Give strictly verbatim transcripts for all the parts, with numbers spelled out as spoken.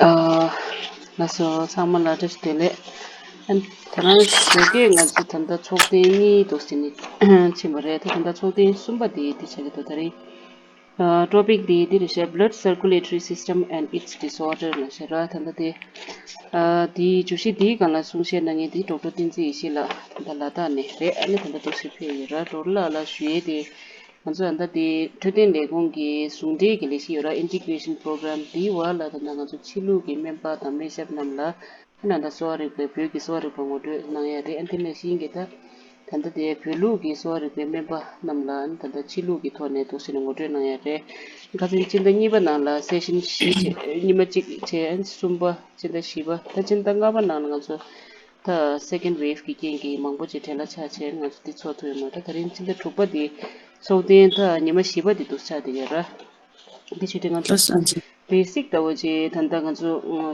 ཨ། ལགས་སོ། ཚང་མ་ལ་བཀྲ་ཤིས་བདེ་ལེགས། ཨ། ད་རང་ཞོགས་ཀས་ང་ཚོ་ད་ལྟ་ཚོགས་ཐེངས་གཉིས་འདུག་ཟེར་ནས་ཕྱིན་པ་རེད། ད་ད་ལྟ་ཚོགས་ཐེངས་གསུམ་པ་དེ་འདི་ཆགས་ཀྱི་འདུག་ད་རིང་། ཨ། ཊོ་པིག་དེ་འདི་རེད་ཤག Blood Circulatory System and Its Disorder ལབ་ཤག་ར། ད་ལྟ་དེ། ཨ། དེའི་བརྗོད་གཞི་དེའི་སྒང་ལ་གསུང་བཤད་གནང་མཁན་དེ་ཌོག་ཊར་བསྟན་འཛིན་ཡེ་ཤེས་ལགས། ད་ལྟ་ལ་དྭགས་ནས་རེད། ཨ་ནི་ད་ལྟ་འདུག་སེ་ཕེབས་ཡོད་ར། ཌོག་ཊར་ལགས་ལ་ཞུ་ཡས་དེ། ང་ཚོ་ད་ལྟ་དེ་འཕྲོད་བསྟེན་ལས་ཁུངས་ཀྱི་ཟུང་འབྲེལ་གྱི་ལས་གཞི་ཡོད་ར། Integration Program དེའི་འོག་ལ་ད་ལྟ་ང་ཚོ་ཕྱི་ལུགས་ཀྱི་སྨན་པ་དང་སྨན་ཞབས་རྣམས་ལ། ཨ་ནི་ད་ལྟ་གསོ་བ་རིག་པའི་བོད་ཀྱི་གསོ་བ་རིག་པ་ངོ་སྤྲོད་གནང་ཡ་རེད། ཨ། དེ་ནང་བཞིན་གྱི་ད་ད་ལྟ་དེ་བོད་ལུགས་ཀྱི་གསོ་བ་རིག་པའི་སྨན་པ་རྣམས་ལ། ཨ་ནི་ད་ལྟ་ཕྱི་ལུགས་ཀྱི་ཐོག་ནས་འདུག་སེ་ནས་ངོ་སྤྲོད་གནང་ཡ་རེད། ཁ་སང་སྤྱི་ཟླ་གཉིས་པ་ནང་ལ་སེ་ཤན་བཞི་བྱས། ཉི་མ་གཅིག་བྱས། ཨ་ནི་གསུམ་པ་སྤྱི་ཟླ་བཞི་པ། ད་སྤྱི་ཟླ་ལྔ་པ་ནང་ལ་ང་ཚོ་ད་སེ་ཀེན་ཌི་ཝེབ་ཀྱི་རྐྱེན་གྱིས་མང་པོ་ཅིག་བྲེལ་བ་ཆགས་བྱས་ང་ཚོ་འདི་ཚོགས་ཐུབ་ཡོད་མ་རེད། ད་ད་རིང་སྤྱི་ཟླ་དྲུག་པ་འདི་ཚོགས་ཐེངས་ད་ཉི་མ་བཞི་པ་འདི་འདུག་ཆགས་བསྡད་ཡོད་ར། འདི་བྱས་ཏེ་ང་ཚོ་ལགས་སོ། ཨ་ཅེ། བེ་སིག་ལྟ་བུ་ཅིག་ད་ལྟ་ང་ཚོ་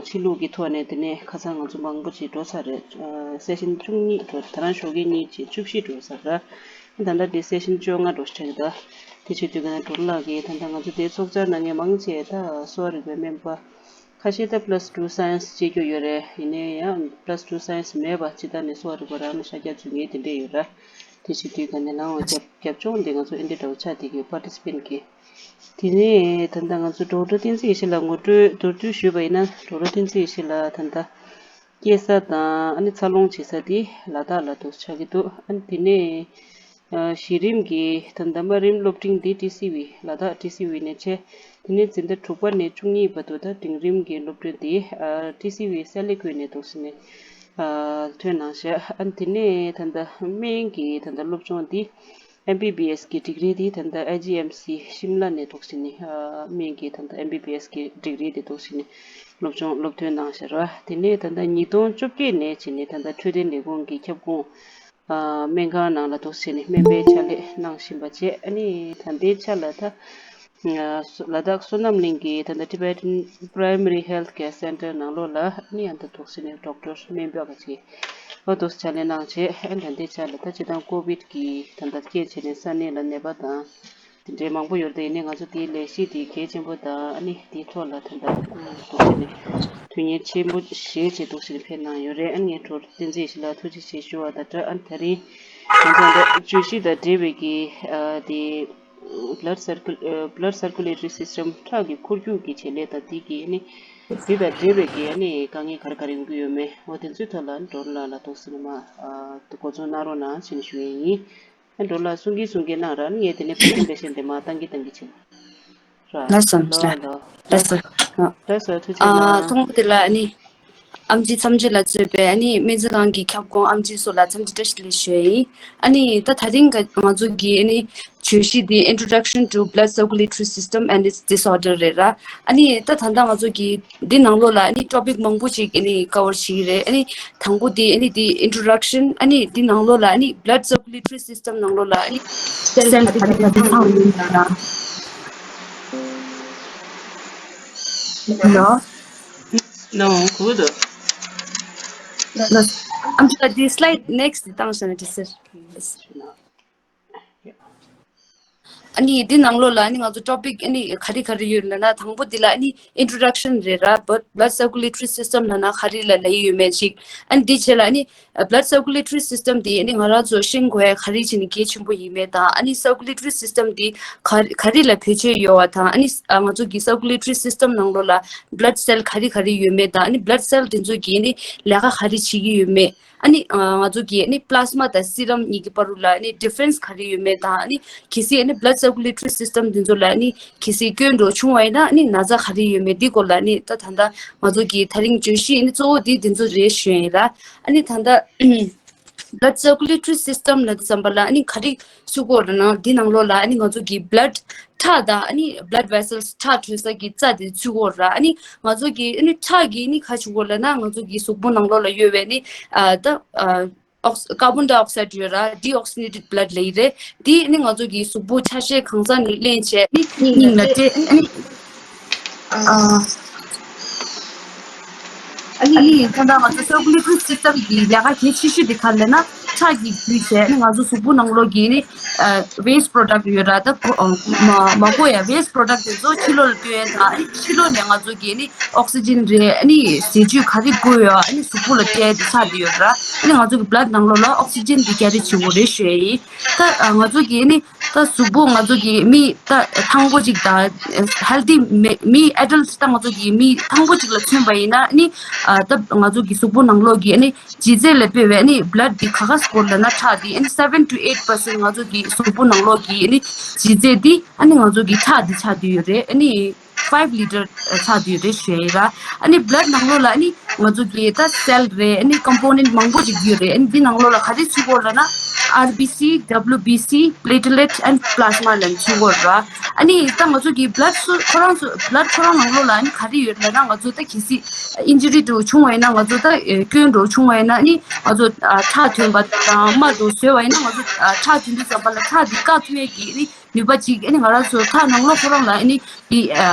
ཕྱི་ལུགས་ཀྱི་ཐོག་ནས་དེ་ནས་ཁ་སང་ང་ཚོ་མང་པོ་ཅིག་འགྲོ་ཚར་རེད། སེ་ཤན་བཅུ་གཉིས་འགྲོ། ད་རང་ཞོགས་ཀས་གཉིས་བྱས་བཅུ་བཞི་འགྲོ་ཚར་ར། ད་ལྟ་དེ་སེ་ཤན་བཅོ་ལྔ་འགྲོ་ཆགས་ཀྱི་ད། དེ་བྱས་དུས་ཀ་ན་ཌོག་ཊར་ལགས་ཀྱིས་ད་ལྟ་ང་ཚོ་དེ་ཚོགས་བཅར་གནང་མཁན་མང་ཆེ་ད་གསོ་བ་རིག་པའི་སྨན་པ། ཁ་ཤས་ད་པ་ལ་སི་ཊུ་སའེན་སི་བྱེད་རྒྱུ་ཡོད་རེད། ཡིན་ནའི་ཡང་པ་ལ་སི་ཊུ་སའེན་སི་མེད་པ་སྤྱིར་བཏང་ནས་གསོ་བ་རིག་པ་རང་ལ་ཤར་རྒྱག་བྱེད་མཁན་དེ་འདྲས་ཡོད་ར། དེ་བྱེད་དུས་ཀ་ནས་ལའང་རྒྱབ་རྒྱབ་ལྗོངས་དེ་ང་ཚོ་ཨེ་འདྲས་འདྲ་བོ་ཆགས་བསྡད་ཀྱི་ཡོད། པར་ཊི་སི་པེན་ཊི་གི། དེ་ནས་ད་ལྟ་ང་ཚོ་ཌོག་ཊར་བསྟན་འཛིན་ཡེ་ཤེས་ལགས་ངོ་སྤྲོད་མདོར་བསྡུས་ཞུས་པ་ཡིན་ན། ཌོག་ཊར་བསྟན་འཛིན་ཡེ་ཤེས་ལགས་ད་ལྟ་སྐྱེས་ས་དང་ཨ་ནི་འཚར་ལོངས་བྱེད་ས་དེ་ལ་དྭགས་ལ་འདུག་ཆགས་ཀྱི་འདུག་ཨ་ནི་དེ་ནས། ཨ། གཞི་རིམ་གྱི་ད་ལྟ་དམའ་རིམ་སློབ་འབྲིང་འདི་ཊི་སི་ཝི་ལ་དྭགས་ཊི་སི་ཝི་ནས་བྱས། དེ་ནས་འཛིན་གྲྭ་དྲུག་པ་ནས་བཅུ་གཉིས་བར་དུ་ད་འབྲིང་རིམ་གྱི་སློབ་ཁྲིད་འདི་ཨ་ཊི་སི་ཝི་སེ་ལེ་ཁུལ་ནས་འདུག་སེ་ནས་ཨ་ཐོན་གནང་ཤག་ཨ་དེ་ནས་ད་ལྟ་སྨན་གྱི་ད་ལྟ་སློབ་སྦྱོང་འདི་ཨེམ་བི་བི་ཨེས་ཀྱི་ཌིག་རི་འདི་ད་ལྟ་ཨའི་ཇི་ཨེམ་སི་ཤིམ་ལ་ནས་འདུག་སེ་ནས་ཨ་སྨན་གྱི་ད་ལྟ་ཨེམ་བི་བི་ཨེས་ཀྱི་ཌིག་རི་འདི་འདུག་སེ་ནས་སློབ་སྦྱོང་སློབ་ཐོན་གནང་ཤག་ར། དེ་ནས་ད་ལྟ་ཉིས་སྟོང་བཅོ་བརྒྱད་ནས་བྱས་ནས་ད་ལྟ་འཕྲོད་བསྟེན་ལས་ཁུངས་ཀྱི་ཁྱབ་ཁོངས། ཨ། སྨན་ཁང་ནང་ལ་འདུག་སེ་ནས་སྨན་པའི་ཕྱག་ལས་གནང་བཞིན་པ་བཅས། ཨ་ནི་ད་ལྟའི་ཆ་ལ་ད་ལ་དྭགས་བསོད་ནམས་གླིང་གི་ད་ལྟ་Tibetan Primary Health Care Center ནང་ལོགས་ལ་ཨ་ནི་ཨ་ད་འདུག་སེ་ནས་ཌོག་ཊར་སྨན་པ་ག་ཅིག་ཨ་འདུག་སེ་ཕྱག་ལས་གནང་བྱས། ཨ་ནི་ད་ལྟའི་ཆ་ལ་ད་སྤྱིར་བཏང་ཀོ་བིཌ་ཀྱི་ད་ལྟ་རྐྱེན་བྱས་ནས་ས་གནས་ལ་ནད་པ་དང་། དེ་འདྲའི་མང་པོ་ཡོད་རེད། དེ་ཡིན་ནའི་ང་ཚོ་དེའི་ལས་གཞི་དེ་གལ་ཆེན་པོ་དང་། ཨ་ནི་དེའི་ཐོག་ལ་ད་ལྟ་འདུག་སེ་ནས་དོན་གཉེར་ཆེན་པོ་གཞན་བྱས་འདུག་སེ་ནས་ཕེབས་གནང་ཡོད་རེད། ཨ་ནི་ངས་ཌོག་ཊར་བསྟན་འཛིན་ཡེ་ཤེས་ལགས་ཐུགས་རྗེ་ཆེ་ཞུ་བ་དང་སྦྲགས། ཨ་ནི་ད་རིང་ང་ཚོ་འདི་བརྗོད་གཞི་དང་འབྲེལ་བའི་གི་ཨ་དེ་blood circul- ཨ་blood circulatory system ཁྲག་གི་འཁོར་རྒྱུག་གི་བྱེད་ལས་དང་དེ་གི་ཨ་ནི་དེ་དང་འབྲེལ་བའི་གི་ཨ་ནི་དཀའ་ངལ་ག་རེ་ག་རེ་ཡོང་གི་ཡོད་མེད། འོ་དེ་ཚོའི་ཐོག་ལ་ཨ་ནི་ཌོག་ཊར་ལགས་ལ་འདུག་སེ་ནས་མ་ཨ་འགོ་ཚུགས་གནང་རོགས་གནང་ཞེས་ཞུ་ཡས་ཡིན། ཨ་འགྲོ་ལ་གསུང་གིན་གསུང་གིན་གནང་ར། ངས་དེ་ནས་བོད་སྐད་འགྲེལ་བཤད་འདི་མ་བཏང་གིན་བཏང་གིན་བྱེད། ར། ལགས་སོ། ལགས་སོ། ལགས་སོ། ལགས་སོ། ཨ། ལགས་སོ། ཐུགས་རྗེ་ཨ། གནང་། དང་པོ་དེ་ལ་ཨ་ནི་ཨེམ་ཆི་ཚམ་ཆེན་ལགས་གཙོས་པའི་ཨ་ནི་སྨན་རྩིས་ཁང་གི་ཁྱབ་ཁོངས་ཨེམ་ཆི་སོགས་ལ་འཚམས་འདྲི་བཀྲ་ཤིས་བདེ་ལེགས་ཞུ་ཡ་ཡིན། ཨ་ནི་ད་ད་རིང་ག་ང་ཚོ་གི་ཨ་ནི་བརྗོད་གཞི་འདི་Introduction to Blood Circulatory System and Its Disorder རེད་ར། ཨ་ནི་ད་ད་ལྟ་ང་ཚོ་གི་འདི་ནང་ལོགས་ལ་ཨ་ནི་ཊོ་པིག་མང་པོ་ཅིག་ཨ་ནི་ཀ་བར་བྱེད་ཀྱི་རེད། ཨ་ནི་དང་པོ་དེ་ཨ་ནི་དེ་Introduction། ཨ་ནི་དེ་ནང་ལོགས་ལ་ཨ་ནི་Blood Circulatory System ནང་ལོགས་ལ་ཨ་ནི་སེལ་ག་རེ་ག་རེ་ཚང་ཡོད་ན། ལོ། ནོ་གུ་དུ། ཨམ་ཅོག་དེ་slide next བཏང་ཤག་ན་དེ་ཟེར། ཨ་ནི་འདི་ནང་ལོགས་ལ་ཨ་ནི་ང་ཚོ་ཊོ་པིག་ཨ་ནི་ག་རེ་ག་རེ་ཡོད་ལབ་ན། དང་པོ་འདི་ལ་ཨ་ནི་Introduction རེད་ར། Blood- Blood Circulatory System ལབ་ན་ག་རེ་ལ་ལབ་ཡི་ཡོད་མེད་ཅིག་ཨ་ནི་འདི་བྱས་ལ་ཨ་ནི་Blood Circulatory System འདི་ཨ་ནི་ང་རང་ཚོ་ཤེས་དགོས་ཡ་ག་རེ་བྱས་ནས་གལ་ཆེན་པོ་ཡིན་མེད་དང་། ཨ་ནི་Circulatory System འདི་ག་ག་རེ་ལ་བེད་སྤྱོད་ཡོད་པ་དང་། ཨ་ནི་ང་ཚོ་གི་Circulatory System ནང་ལོགས་ལ་Blood Cell ག་རེ་ག་རེ་ཡོད་མེད་དང་། ཨ་ནི་Blood Cell དེ་ཚོ་གི་ཨ་ནི་ལས་ཀ་ག་རེ་བྱེད་ཀྱི་ཡོད་མེད། ཨ་ནི་ང་ཚོ་གི་ཨ་ནི་Plasma དང་Serum གཉིས་ཀྱི་བར་དུ་ལ་ཨ་ནི་difference ག་རེ་ཡོད་མེད་དང་། ཨ་ནི་གལ་སྲིད་ཨ་ནི་Blood Circulatory System འདི་ཚོ་ལ་ཨ་ནི་གལ་སྲིད་སྐྱོན་འགྲོ་བྱུང་བ་ཡིན་ན་ཨ་ནི་ན་ཚ་ག་རེ་ཡོད་མེད་འདི་སྐོར་ལ་ཨ་ནི་ད་ད་ལྟ་ང་ཚོ་གི་ད་རིང་བརྗོད་གཞི་ཨ་ནི་གཙོ་བོ་འདི་འདི་ཚོ་རེད་ཞུ་ཡ་ཡིན་ར། ཨ་ནི་ད་ལྟ་Blood Circulatory System ལ་དུས་ཙམ་པ་ལ་ཨ་ནི་ག་རེ་ཚུད་ཀྱི་ཡོད་རེད་ན། འདི་ནང་ལོགས་ལ་ཨ་ནི་ང་ཚོ་གི་blood ཁྲག་དང་ཨ་ནི་blood vessels ཁྲག་འཕྲོད་ས་གི་རྩ་དེ་ཚུད་ཀྱི་ཡོད་ར། ཨ་ནི་ང་ཚོ་གི་ཨ་ནི་ཁྲག་གི་ཨ་ནི་ག་ཚུད་ཀྱི་ཡོད་ལབ་ན། ང་ཚོ་གི་གཟུགས་པོ་ནང་ལོགས་ལ་ཡོད་པའི་ཨ་ནི་ཨ་ད་ཨ་ཨོག- carbon dioxide ཡོད་ར། Deoxygenated blood ལབ་ཡི་རེད། འདི་ནི་ང་ཚོ་གི་གཟུགས་པོ་ཆ་ཤས་གང་ས་ནས་ལེན་བྱས་ནི་སྙིང་ལ་སྤྲད། ཨ་ནི་ཨ་ཨ་ནི་ད་ལྟ་ང་ཚོ་Circulatory System གི་ལས་ཀ་གལ་ཆེ་ཤོས་དེ་ག་རེ་ལབ་ན། ཁྲག་གིས་བརྒྱུད་བྱས་ནི་ང་ཚོ་གཟུགས་པོ་ནང་ལོགས་ཀྱི་ནི་waste product ཡོད་ར། ད་མ་མ་གོ་ཡ་waste product དེ་ཚོ་ཕྱི་ལོགས་ལ་བཏོན་ཡ་དང་ཨ་ནི་ཕྱི་ལོགས་ནས་ང་ཚོ་གི་ནི་oxygen རེད། ཨ་ནི་ཟས་བཅུད་ག་རེ་དགོས་ཡོད་ཨ་ནི་གཟུགས་པོ་ལ་སྤྲད་དེ་ཆགས་བསྡད་ཡོད་ར། ཨ་ནི་ང་ཚོ་གི་blood ནང་ལོགས་ལ་oxygen དེ་རྒྱ་རེ་ཆེ་བོ་རེད་ཞུ་ཡ་ཡིན། ད་ང་ཚོ་གི་ནི་ད་གཟུགས་པོ་ང་ཚོ་གི་མི་ད་ཐང་པོ་ཅིག་དང་healthy མི་མི་adult ད་ང་ཚོ་གི་མི་ཐང་པོ་ཅིག་ལ་མཚོན་པ་ཡིན་ན་ནི་ད་ང་ཚོ་གི་གཟུགས་པོ་ནང་ལོགས་ཀྱི་ནི་ལྗིད་ཚད་ལ་དཔག་པའི་ནི་blood འདི་ག་ག་སྐོར་ལ་ན་ཁྲག་འདི་ཨ་ནི་seven to eight percent ང་ཚོ་གི་གཟུགས་པོ་ནང་ལོགས་ཀྱི་ནི་ལྗིད་ཚད་འདི་ཨ་ནི་ང་ཚོ་གི་ཁྲག་འདི་ཆགས་བསྡད་ཡོད་རེད། ཨ་ནི་five litre ཆགས་བསྡད་ཡོད་རེད་ཞུ་ཡ་ཡིན་ར། ཨ་ནི་blood ནང་ལོགས་ལ་ཨ་ནི་ང་ཚོ་གི་ད་cell རེད། ཨ་ནི་component མང་པོ་ཅིག་ཡོད་རེད། ཨ་ནི་འདི་ནང་ལོགས་ལ་ག་རེ་ཚུད་ཀྱི་ཡོད་རེད་ལབ་ན་R B C, W B C, platelet and plasma ལབ་ཚུད་ཀྱི་ཡོད་རེད། ཨ་ནི་ད་ང་ཚོ་གི་blood སུ་ཁོ་རང་ཚོ་blood ཁོ་རང་ནང་ལོགས་ལ་ཨ་ནི་ག་རེ་ཡོད་ལབ་ན་ང་ཚོ་ད་གལ་སྲིད་injury འདྲ་བྱུང་བ་ཡིན་ན་ང་ཚོ་ད་སྐྱོན་འདྲ་བྱུང་བ་ཡིན་ན་ཨ་ནི་ང་ཚོ་ཁྲག་ཐོན་པ་དང་རྨ་འདྲ་བཟོས་པ་ཡིན་ན་ང་ཚོ་ཁྲག་ཐོན་དུས་ཙམ་པ་ལ་ཁྲག་འདི་བཀག་ཐུབ་ཡས་ཀྱི་ཨ་ནི་ནུས་པ་ཅིག་ཨ་ནི་ང་རང་ཚོ་ཁྲག་ནང་ལོགས་ཁོ་རང་ལ་ཨ་ནི་འདི་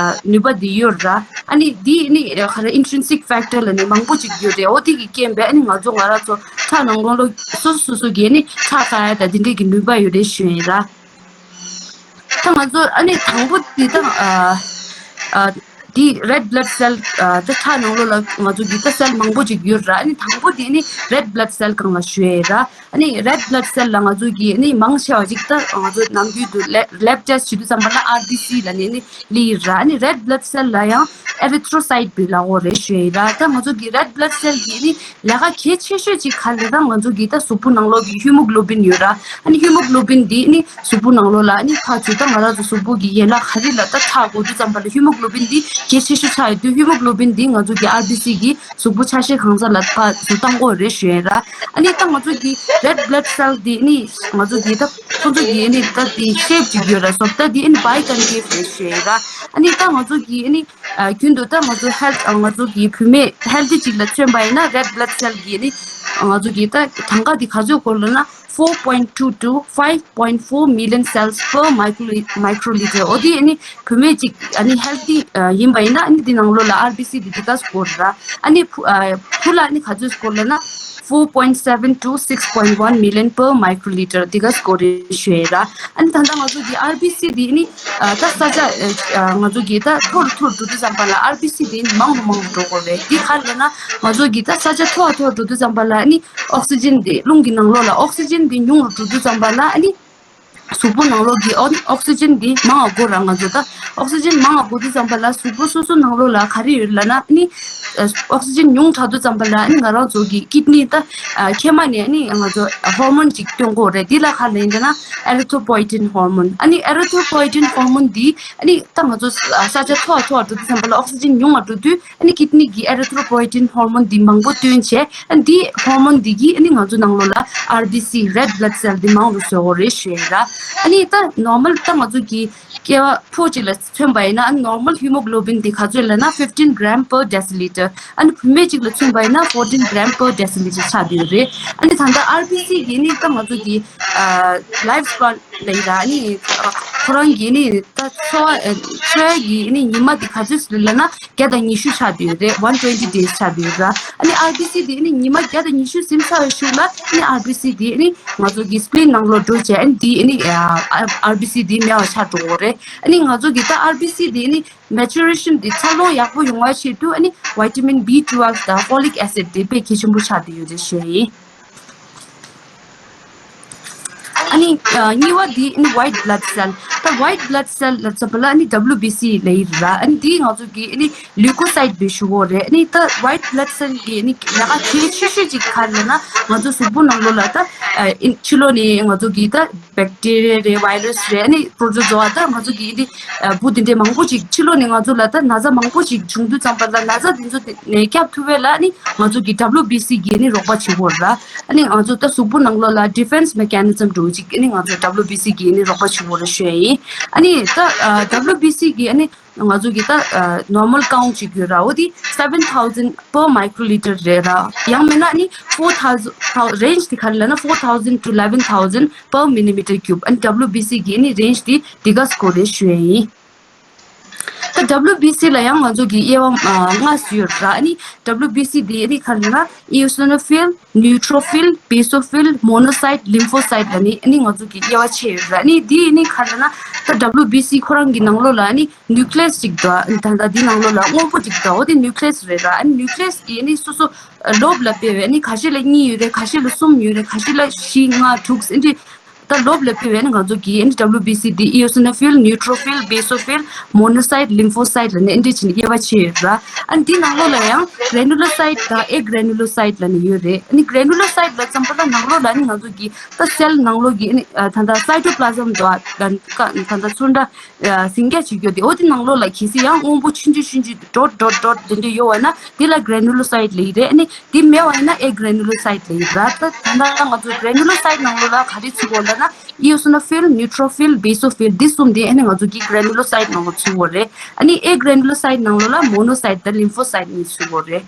ནུས་པ་འདི་ཡོད་ར། ཨ་ནི་འདི་ཨ་ནི་ག་རེ་intrinsic factor ལབ་ནི་མང་པོ་ཅིག་ཡོད་རེད། འོ་དེ་གི་རྐྱེན་པས་ཨ་ནི་ང་ཚོ་ང་རང་ཚོ་ཁྲག་ནང་ལོགས་སོ་སོ་སོ་སོ་གི་ཨ་ནི་ཁྲག་བཀག་ཡ་དང་འདི་འདྲས་ཀྱི་ནུས་པ་ཡོད་རེད་ཞུ་ཡིན་ར། ད་ང་ཚོ་ཨ་ནི་དང་པོ་འདི་དང་ཨ་ཨ་འདི་red blood cell ཨ་ད་ཁྲག་ནང་ལོགས་ལ་ང་ཚོ་འདི་ད་cell མང་པོ་ཅིག་ཡོད་ར། ཨ་ནི་དང་པོ་འདི་ནི་red blood cell སྒང་ལ་ཞུ་ཡ་ར། ཨ་ནི་red blood cell ལ་ང་ཚོ་གི་ཨ་ནི་མང་ཆེ་བ་ཅིག་ད་ང་ཚོ་ནམ་རྒྱུན་དུ་lab lab test བྱེད་དུས་ཙམ་པ་ལ་R B C ལབ་ནི་ཨ་ནི་ལི་ཡིན་ར། ཨ་ནི་red blood cell ལ་ཡང་erythrocyte བི་ལབ་ཀྱི་རེད་ཞུ་ཡ་ཡིན་ར། ད་ང་ཚོ་གི་red blood cell གི་ཨ་ནི་ལས་ཀ་གལ་ཆེ་ཤོས་ཅིག་ག་རེ་རེད་ལབ་ན་ང་ཚོ་གི་ད་གཟུགས་པོ་ནང་ལོགས་ཀྱི་hemoglobin ཡོད་ར། ཨ་ནི་hemoglobin འདི་ནི་གཟུགས་པོ་ནང་ལོགས་ལ་ཨ་ནི་ཕར་ཚུར་ད་ང་རང་ཚོ་གཟུགས་པོ་གི་ཡན་ལག་ག་རེ་ལ་ད་ཆགས་དགོས་དུས་ཙམ་པ་ལ་hemoglobin འདི་གལ་ཆེ་ཤོས་ཆགས་ཡོད་དུས་hemoglobin འདི་ང་ཚོ་གི་R B C གི་གཟུགས་པོ་ཆ་ཤས་གང་ས་ལ་ཕར་ཚུར་བཏང་དགོས་རེད་ཞུ་ཡ་ར། ཨ་ནི་ད་ང་ཚོ་གི་red blood cell འདི་ནི་ང་ཚོ་གི་ད་ཁོ་ཚོ་གི་ནི་ད་འདི་shape ཅིག་ཡོད་ར། སོ་ད་འདི་ཨ་ནི་biconcave རེད་ཞུ་ཡ་ར། ཨ་ནི་ད་ང་ཚོ་གི་ཨ་ནི་ཨ་རྒྱུན་དུ་ད་ང་ཚོ་health ཨ་ང་ཚོ་གི་བུད་མེད་healthy ཅིག་ལ་མཚོན་པ་ཡིན་ན་red blood cell གི་ནི་ང་ཚོ་གི་ད་གྲངས་ཀ་འདི་ག་ཚོད་སྐོར་ལ་ན་four point two to five point four million cells per micro microliter འོ་དེ་ནི་བུད་མེད་ཅིག་ཨ་ནི་healthy ཡིན་པ་ཡིན་ན་ཨ་ནི་འདི་ནང་ལོགས་ལ་R B C འདི་འདི་ག་སྐོར་ར། ཨ་ནི་བུ་ཨ་བུ་ལ་ཨ་ནི་ག་ཚོད་སྐོར་ལ་ན་four point seven to six point one million per microliter འདི་ག་སྐོར་རེད་ཞུ་ཡ་ར། ཨ་ནི་ད་ལྟ་ང་ཚོ་གི་R B C འདི་ནི་ཨ་ད་ས་ཆ་ཨ་ང་ཚོ་གི་ད་མཐོ་རུ་མཐོ་རུ་འགྲོ་དུས་ཙམ་པ་ལ་R B C འདི་ནི་མང་རུ་མང་རུ་འགྲོ་གི་རེད། འདི་ག་རེ་ལབ་ན་ང་ཚོ་གི་ད་ས་ཆ་མཐོ་བ་མཐོ་བ་འགྲོ་དུས་ཙམ་པ་ལ་ཨ་ནི་oxygen འདི་རླུང་གི་ནང་ལོགས་ལ་oxygen འདི་ཉུང་རུ་འགྲོ་དུས་ཙམ་པ་ལ་ཨ་ནི་གཟུགས་པོ་ནང་ལོགས་ཀྱི་ཨོ་oxygen འདི་མང་བ་དགོས་ར། ང་ཚོ་ད་oxygen མང་བ་དགོས་དུས་ཙམ་པ་ལ་གཟུགས་པོ་སོ་སོ་ནང་ལོགས་ལ་ག་རེ་ཡོད་ལབ་ན་ཨ་ནི་oxygen ཉུང་དྲགས་དུས་ཙམ་པ་ལ་ཨ་ནི་ང་རང་ཚོ་གི་kidney ད་མཁལ་མ་ནས་ཨ་ནི་ང་ཚོ་hormone ཅིག་སྟོན་གྱི་ཡོད་རེད། འདི་ལ་ག་རེ་ལབ་ན་erythropoietin hormone ཨ་ནི་erythropoietin hormone འདི་ཨ་ནི་ད་ང་ཚོ་ས་ཆ་མཐོ་བ་མཐོ་བ་འགྲོ་དུས་ཙམ་པ་ལ་oxygen ཉུང་བ་འགྲོ་དུས་ཨ་ནི་kidney གི་erythropoietin hormone འདི་མང་པོ་བཏོན་བྱས་ཨ་ནི་འདི་hormone འདི་གིས་ཨ་ནི་ང་ཚོ་ནང་ལོགས་ལ་R B C red blood cell འདི་མང་རུ་བཟོ་གི་ཡོད་རེད་ཞུ་ཡ་ར། ཨ་ནི་ད་normal ད་ང་ཚོ་གི་སྐྱེ་བ་ཕོ་གཅིག་ལ་མཚོན་པ་ཡིན་ན་ཨ་ནི་normal hemoglobin འདི་ག་ཚོད་ལབ་ན fifteen gram per deciliter ཨ་ནི་བུད་མེད་གཅིག་ལ་མཚོན་པ་ཡིན་ན fourteen gram per deciliter ཆགས་བསྡད་ཡོད་རེད། ཨ་ནི་ད་ལྟ་R B C གི་ཨ་ནི་ད་ང་ཚོ་གི་ཨ་life span ལབ་ཡ་ར། ཨ་ནི་ཁོ་རང་གི་ཨ་ནི་ད་འཚོ་བ་འཚོ་ཡ་གི་ཨ་ནི་ཉི་མ་འདི་ག་ཚོད་ལབ་ན་བརྒྱ་དང་ཉི་ཤུ་ཆགས་བསྡད་ཡོད་རེད། one twenty days ཆགས་བསྡད་ཡོད་ར། ཨ་ནི་R B C འདི་ཨ་ནི་ཉི་མ་བརྒྱ་དང་ཉི་ཤུ་ཟིན་ཚར་བའི་གཞུག་ལ་ཨ་ནི་R B C འདི་ཨ་ནི་ང་ཚོ་གི་spleen ནང་ལོགས་འགྲོ་བྱས་ཨ་ནི་འདི་ཨ་ནི་R B C འདི་མེད་པ་ཆགས་འགྲོ་གི་རེད། ཨ་ནི་ང་ཚོ་གི་ད་R B C འདི་ཨ་ནི་maturation འདི་འཚར་ལོངས་ཡག་པོ་ཡོང་བའི་ཆེད་དུ་ཨ་ནི་vitamin B twelve དང་folic acid འདི་དཔེ་གལ་ཆེན་པོ་ཆགས་བསྡད་ཡོད་རེད་ཞུ་ཡ་ཡིན། ཨ་ནི་ཨ་གཉིས་པ་འདི་ཨ་ནི་white blood cell ད་white blood cell ལབ་ཙམ་པ་ལ་ཨ་ནི་W B C ལབ་ཡ་ར། ཨ་ནི་འདི་ང་ཚོ་གི་ཨ་ནི་leukocyte འདི་ཞུ་གི་ཡོད་རེད། ཨ་ནི་ད་white blood cell གི་ཨ་ནི་ལས་ཀ་གལ་ཆེ་ཤོས་ཅིག་ག་རེ་ལབ་ན་ང་ཚོ་གཟུགས་པོ་ནང་ལོགས་ལ་ད་ཨ་ཕྱི་ལོགས་ནས་ང་ཚོ་གི་ད་bacteria རེད་virus རེད་ཨ་ནི་protozoa ད་ང་ཚོ་གི་ཨ་ནི་ཨ་འབུ་འདི་འདྲའི་མང་པོ་ཅིག་ཕྱི་ལོགས་ནས་ང་ཚོ་ལ་ད་ན་ཚ་མང་པོ་ཅིག་བྱུང་དུས་ཙམ་པ་ལ་ན་ཚ་འདི་ཚོ་ནས་སྐྱོབ་ཐུབ་པ་ལ་ཨ་ནི་ང་ཚོ་གི་W B C གིས་ཨ་ནི་རོགས་པ་བྱེད་ཀྱི་ཡོད་ར། ཨ་ནི་ང་ཚོ་ད་གཟུགས་པོ་ནང་ལོགས་ལ་defense mechanism འདྲ་བོ་ཅིག་ཨ་ནི་ང་ཚོ་W B C གིས་ཨ་ནི་རོགས་པ་བྱེད་ཀྱི་ཡོད་རེད་ཞུ་ཡ་ཡིན། ཨ་ནི་ད་ཨ་W B C གིས་ཨ་ནི་ང་ཚོ་གི་ད་ཨ་normal count ཅིག་ཡོད་ར། འོ་དེ་seven thousand per microliter རེད་ར། ཡང་མིན་ན་ཨ་ནི་four thousand range དེ་ག་རེ་ལབ་ན་four thousand to eleven thousand per millimeter cube ཨ་ནི་W B C གི་ཨ་ནི་range དེ་དེ་ག་སྐོར་རེད་ཞུ་ཡ་ཡིན། ད་W B C ལ་ཡང་ང་ཚོ་གི་དབྱེ་བ་ལྔ་ཡོད་ར། ཨ་ནི་W B C དེ་ཨ་ནི་ག་རེ་ལབ་ན་eosinophil, neutrophil, basophil, monocyte, lymphocystele ལབ་ནི་ཨ་ནི་ང་ཚོ་གི་དབྱེ་བ་ཕྱེ་ཡོད་ར། ཨ་ནི་དེ་ཨ་ནི་ག་རེ་ལབ་ན་ད་W B C ཁོ་རང་གི་ནང་ལོགས་ལ་ཨ་ནི་nucleus ཅིག་འདུག་ད་ལྟ་དེ་ནང་ལོགས་ལ་སྔོན་པོ་ཅིག་འདུག་འོ་དེ་nucleus རེད་ར། ཨ་ནི་nucleus ཡི་ཨ་ནི་སོ་སོ་ལོབ་ལ་དཔེ་བས་ཨ་ནི་ཁ་ཤས་ལ་གཉིས་ཡོད་རེད། ཁ་ཤས་ལ་གསུམ་ཡོད་རེད། ཁ་ཤས་ལ་བཞི་ལྔ་དྲུག་ཨ་ནི་ད་ལོབ་ལ་དཔེ་བས་ན་ང་ཚོ་གི་ཨ་ནི་W B C འདི་eosinophil, neutrophil, basophil, monocyte, lymphocyte ལབ་ནས་ཨ་ནི་འདི་བྱས་ནས་དབྱེ་བ་ཕྱེ་ཡོད་ར། ཨ་ནི་འདི་ནང་ལོགས་ལ་ཡང་granulocyte དང་agranulocyte ལབ་ནས་ཡོད་རེད། ཨ་ནི་granulocyte ལབ་ཙམ་པ་ལ་ནང་ལོགས་ལ་ཨ་ནི་ང་ཚོ་གི་ད་སེལ་ནང་ལོགས་ཀྱི་ཨ་ནི་ད་ལྟ་cytoplasm དང་ད་ལྟ་ཚོན་ཁྲ་ཟིང་སྐྱ་བྱེད་རྒྱུ་དེ་འོ་དེ་ནང་ལོགས་ལ་གལ་སྲིད་ཡང་སྔོན་པོ་ཆུང་ཆུང་ཆུང་ཆུང་dot dot dot དེ་འདྲ་ཡོད་པ་ན་དེ་ལ་granulocyte ལབ་ཀྱི་རེད། ཨ་ནི་དེ་མེད་པ་ཡིན་ན་agranulocyte ལབ་ཡིན་ར། ད་ད་ལྟ་ང་ཚོ་granulocyte ནང་ལོགས་ལ་ག་རེ་ཚུད་ཡོད་ལབ་ན་eosinophil, neutrophil, basophil འདི་གསུམ་དེ་ཨ་ནི་ང་ཚོ་གི་granulocyte ནང་ལོགས་ཚུད་ཡོད་རེད། ཨ་ནི་agranulocyte ནང་ལོགས་ལ་monocyte དང་lymphocyte གཉིས་ཚུད་ཡོད་རེད།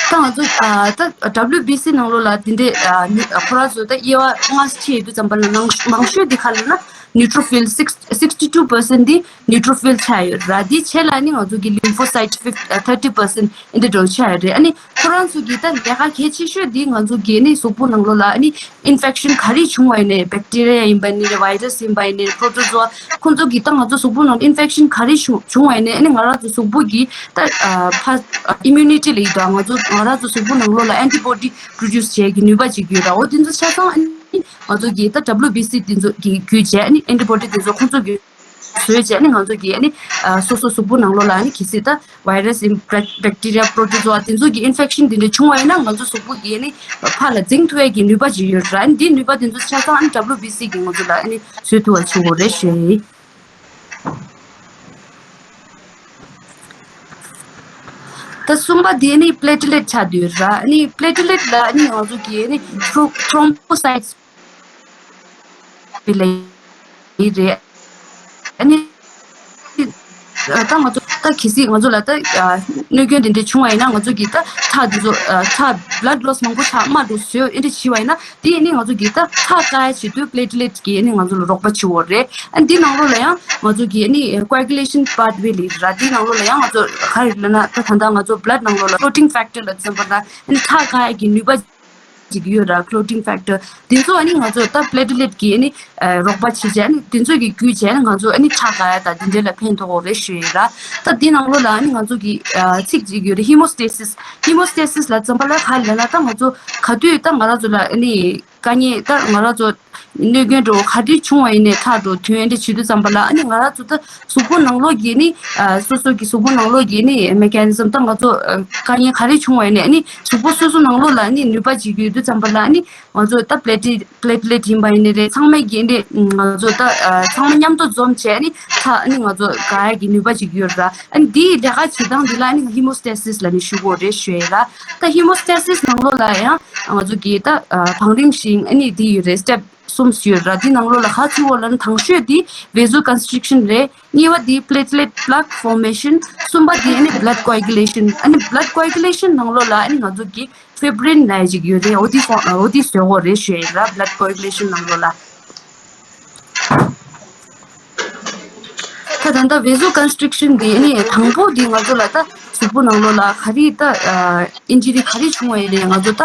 ད་ང་ཚོ་ཨ་ད་W B C ནང་ལོགས་ལ་དེ་འདྲའི་ཨ་ནི་ཁོ་རང་ཚོ་ད་དབྱེ་བ་ལྔ་ཕྱེ་ཡོད་དུས་ཙམ་པ་ལ་ནང་མང་ཤོས་དེ་ག་རེ་ལབ་ན་neutrophil six sixty two percent དེ་neutrophil ཆགས་ཡོད་ར། དེ་རྗེས་ལ་ཨ་ནི་ང་ཚོ་གི་lymphocyte fifty thirty percent ཨ་འདི་འདྲ་ཆགས་ཡོད་རེད། ཨ་ནི་ཁོ་རང་ཚོ་གི་ད་ལས་ཀ་གལ་ཆེ་ཤོས་དེ་ང་ཚོ་གི་ཨ་ནི་གཟུགས་པོ་ནང་ལོགས་ལ་ཨ་ནི་infection ག་རེ་བྱུང་བ་ཡིན་ནའི་bacteria ཡིན་པ་ཡིན་ནའི་virus ཡིན་པ་ཡིན་ནའི་protozoa ཁོང་ཚོ་གི་ད་ང་ཚོ་གཟུགས་པོ་ནང་infection ག་རེ་བྱུང་བྱུང་བ་ཡིན་ནའི་ཨ་ནི་ང་རང་ཚོ་གཟུགས་པོ་གི་ད་ཕ་immunity ལབ་ཡོད་ད། ང་ཚོ་ང་རང་ཚོ་གཟུགས་པོ་ནང་ལོགས་ལ་antibody produce བྱེད་ཀྱི་ནུས་པ་ཅིག་ཡོད་ད། འོ་དེ་ཚོ་ཆ་ཚང་ཨ་ནི་ང་ཚོ་གི་ད་W B C དེ་ཚོ་གི་བརྒྱུད་བྱས་ཨ་ནི་antibody དེ་ཚོ་ཁོང་ཚོ་གི་བཟོས་བྱས་ཨ་ནི་ང་ཚོ་གི་ཨ་ནི་སོ་སོ་གཟུགས་པོ་ནང་ལོགས་ལ་ཨ་ནི་གལ་སྲིད་ད་virus ཡིན་bacteria protozoa དེ་ཚོ་གི་infection དེ་འདྲ་བྱུང་བ་ཡིན་ན་ང་ཚོ་གཟུགས་པོ་གི་ཨ་ནི་ཕར་ལ་འཛིང་ཐུབ་ཡས་ཀྱི་ནུས་པ་ཅིག་ཡོད་ར། ཨ་ནི་དེའི་ནུས་པ་དེ་ཚོ་ཆ་ཚང་ཨ་ནི་W B C གི་ང་ཚོ་ལ་ཨ་ནི་བཟོས་ཐུབ་པ་བྱུང་བ་རེད་ཞུ་ཡ་ཡིན། ད་གསུམ་པ་དེ་ནི་platelet ཆགས་བསྡད་ཡོད་ར། ཨ་ནི་platelet ལ་ཨ་ནི་ང་ཚོ་གི་ཨ་ནི་thro- thrombocytes ལབ་ཡི་རེད། ཨ་ནི་ད་ང་ཚོ་ད་གལ་སྲིད་ང་ཚོ་ལ་ད་གནོད་སྐྱོན་དེ་འདྲ་བྱུང་བ་ཡིན་ན་ང་ཚོ་གི་ད་ཁྲག་དེ་ཚོ་ཁྲག་blood loss མང་པོ་ཆགས་དམར་འགྲོ་བཟོས་ཨེ་འདྲ་བྱས་པ་ཡིན་ན་དེ་ནི་ང་ཚོ་གི་ད་ཁྲག་བཀག་ཡ་ཆེད་དུ་platelet གི་ནི་ང་ཚོ་ལ་རོགས་པ་བྱེད་ཡོད་རེད། ཨ་འདི་ནང་ལོགས་ལ་ཡང་ང་ཚོ་གི་ནི་coagulation pathway ལབ་ཡི་ར། འདི་ནང་ལོགས་ལ་ཡང་ང་ཚོ་ག་རེ་ལབ་ན་ད་ད་ལྟ་ང་ཚོ་blood ནང་ལོགས་ལ་clotting factor ལ་འཛོམས་པ་ན་ཨ་ནི་ཁྲག་བཀག་ཡ་གི་ནུས་པ་ཅིག་ཡོད་ར། clotting factor དེ་ཚོ་ཨ་ནི་ང་ཚོ་ད་platelet གི་ཨ་ནི་རོགས་པ་བྱེད་བྱས་ཨ་ནི་དེ་ཚོ་གི་བརྒྱུད་བྱས་ཨ་ནི་ང་ཚོ་ཨ་ནི་ཁྲག་བཀག་ཡ་ད་དེ་འདྲ་ལ་ཕན་ཐོགས་རེད་ཞུ་ཡི་ར། ད་འདི་ནང་ལོགས་ལ་ཨ་ནི་ང་ཚོ་གི་ཚིག་ཅིག་ཡོད་རེད། hemostasis hemostasis ལ་འཛོམས་པ་ལ་ག་རེ་ལབ་ན་ད་ང་ཚོ་ག་དུས་ད་ང་རང་ཚོ་ལ་ཨ་ནི་དཀའ་ངལ་ད་ང་རང་ཚོ་གནོད་སྐྱོན་འགྲོ་ག་དུས་བྱུང་བ་ཡིན་ནའི་ཁྲག་འགྲོ་དོན་འདི་བྱེད་དུས་ཙམ་པ་ལ་ཨ་ནི་ང་རང་ཚོ་ད་གཟུགས་པོ་ནང་ལོགས་ཀྱི་ནི་སོ་སོ་གི་གཟུགས་པོ་ནང་ལོགས་ཀྱི་ནི་mechanism ད་ང་ཚོ་དཀའ་ངལ་ག་རེ་བྱུང་བ་ཡིན་ནའི་ཨ་ནི་གཟུགས་པོ་སོ་སོ་ནང་ལོགས་ལ་ནི་ནུས་པ་ཅིག་ཡོད་དུས་ཙམ་པ་ལ་ཨ་ནི་ང་ཚོ་ད་platelet platelet ཡིན་པ་ཡིན་ནའི་རེད། ཚང་མས་ཀྱི་ནི་ང་ཚོ་ད་ཚང་མ་མཉམ་དུ་འཛོམས་བྱས་ནི་ཁྲག་ནི་ང་ཚོ་བཀག་ཡ་གི་ནུས་པ་ཅིག་ཡོད་ར། ཨ་ནི་འདིའི་ལས་ཀ་བྱེད་སྟངས་འདི་ལ་ནི་hemostasis ལ་ནི་ཞུ་དགོས་རེད་ཞུ་ཡ་ར། ད་hemostasis ནང་ལོགས་ལ་ཡང་ང་ཚོ་གི་ད་བང་རིམ་བཞིན་ཨ་ནི་འདི་ཡོད་རེད། step གསུམ་ཡོད་ར། འདི་ནང་ལོགས་ལ་ག་ཚུད་པ་ལ་ནི་དང་ཤོས་འདི་vasoconstriction རེད། གཉིས་པ་འདི་platelet plaque formation གསུམ་པ་འདི་ཨ་ནི་blood coagulation ཨ་ནི་blood coagulation ནང་ལོགས་ལ་ཨ་ནི་ང་ཚོ་གི་fibrin ལབ་ཡ་ཅིག་ཡོད་རེད། འོ་འདི་ཧྥོ- འོ་འདི་བཟོ་དགོས་རེད་ཞུ་ཡ་ཡིན་ར། blood coagulation ནང་ལོགས་ལ། ད་ད་ལྟ་vasoconstriction འདི་ནི་དང་པོ་འདི་ང་ཚོ་ལ་ད་གཟུགས་པོ་ནང་ལོགས་ལ་ག་རེ་ད་injury ག་རེ་བྱུང་བ་ཡིན་ནའི་ང་ཚོ་ད་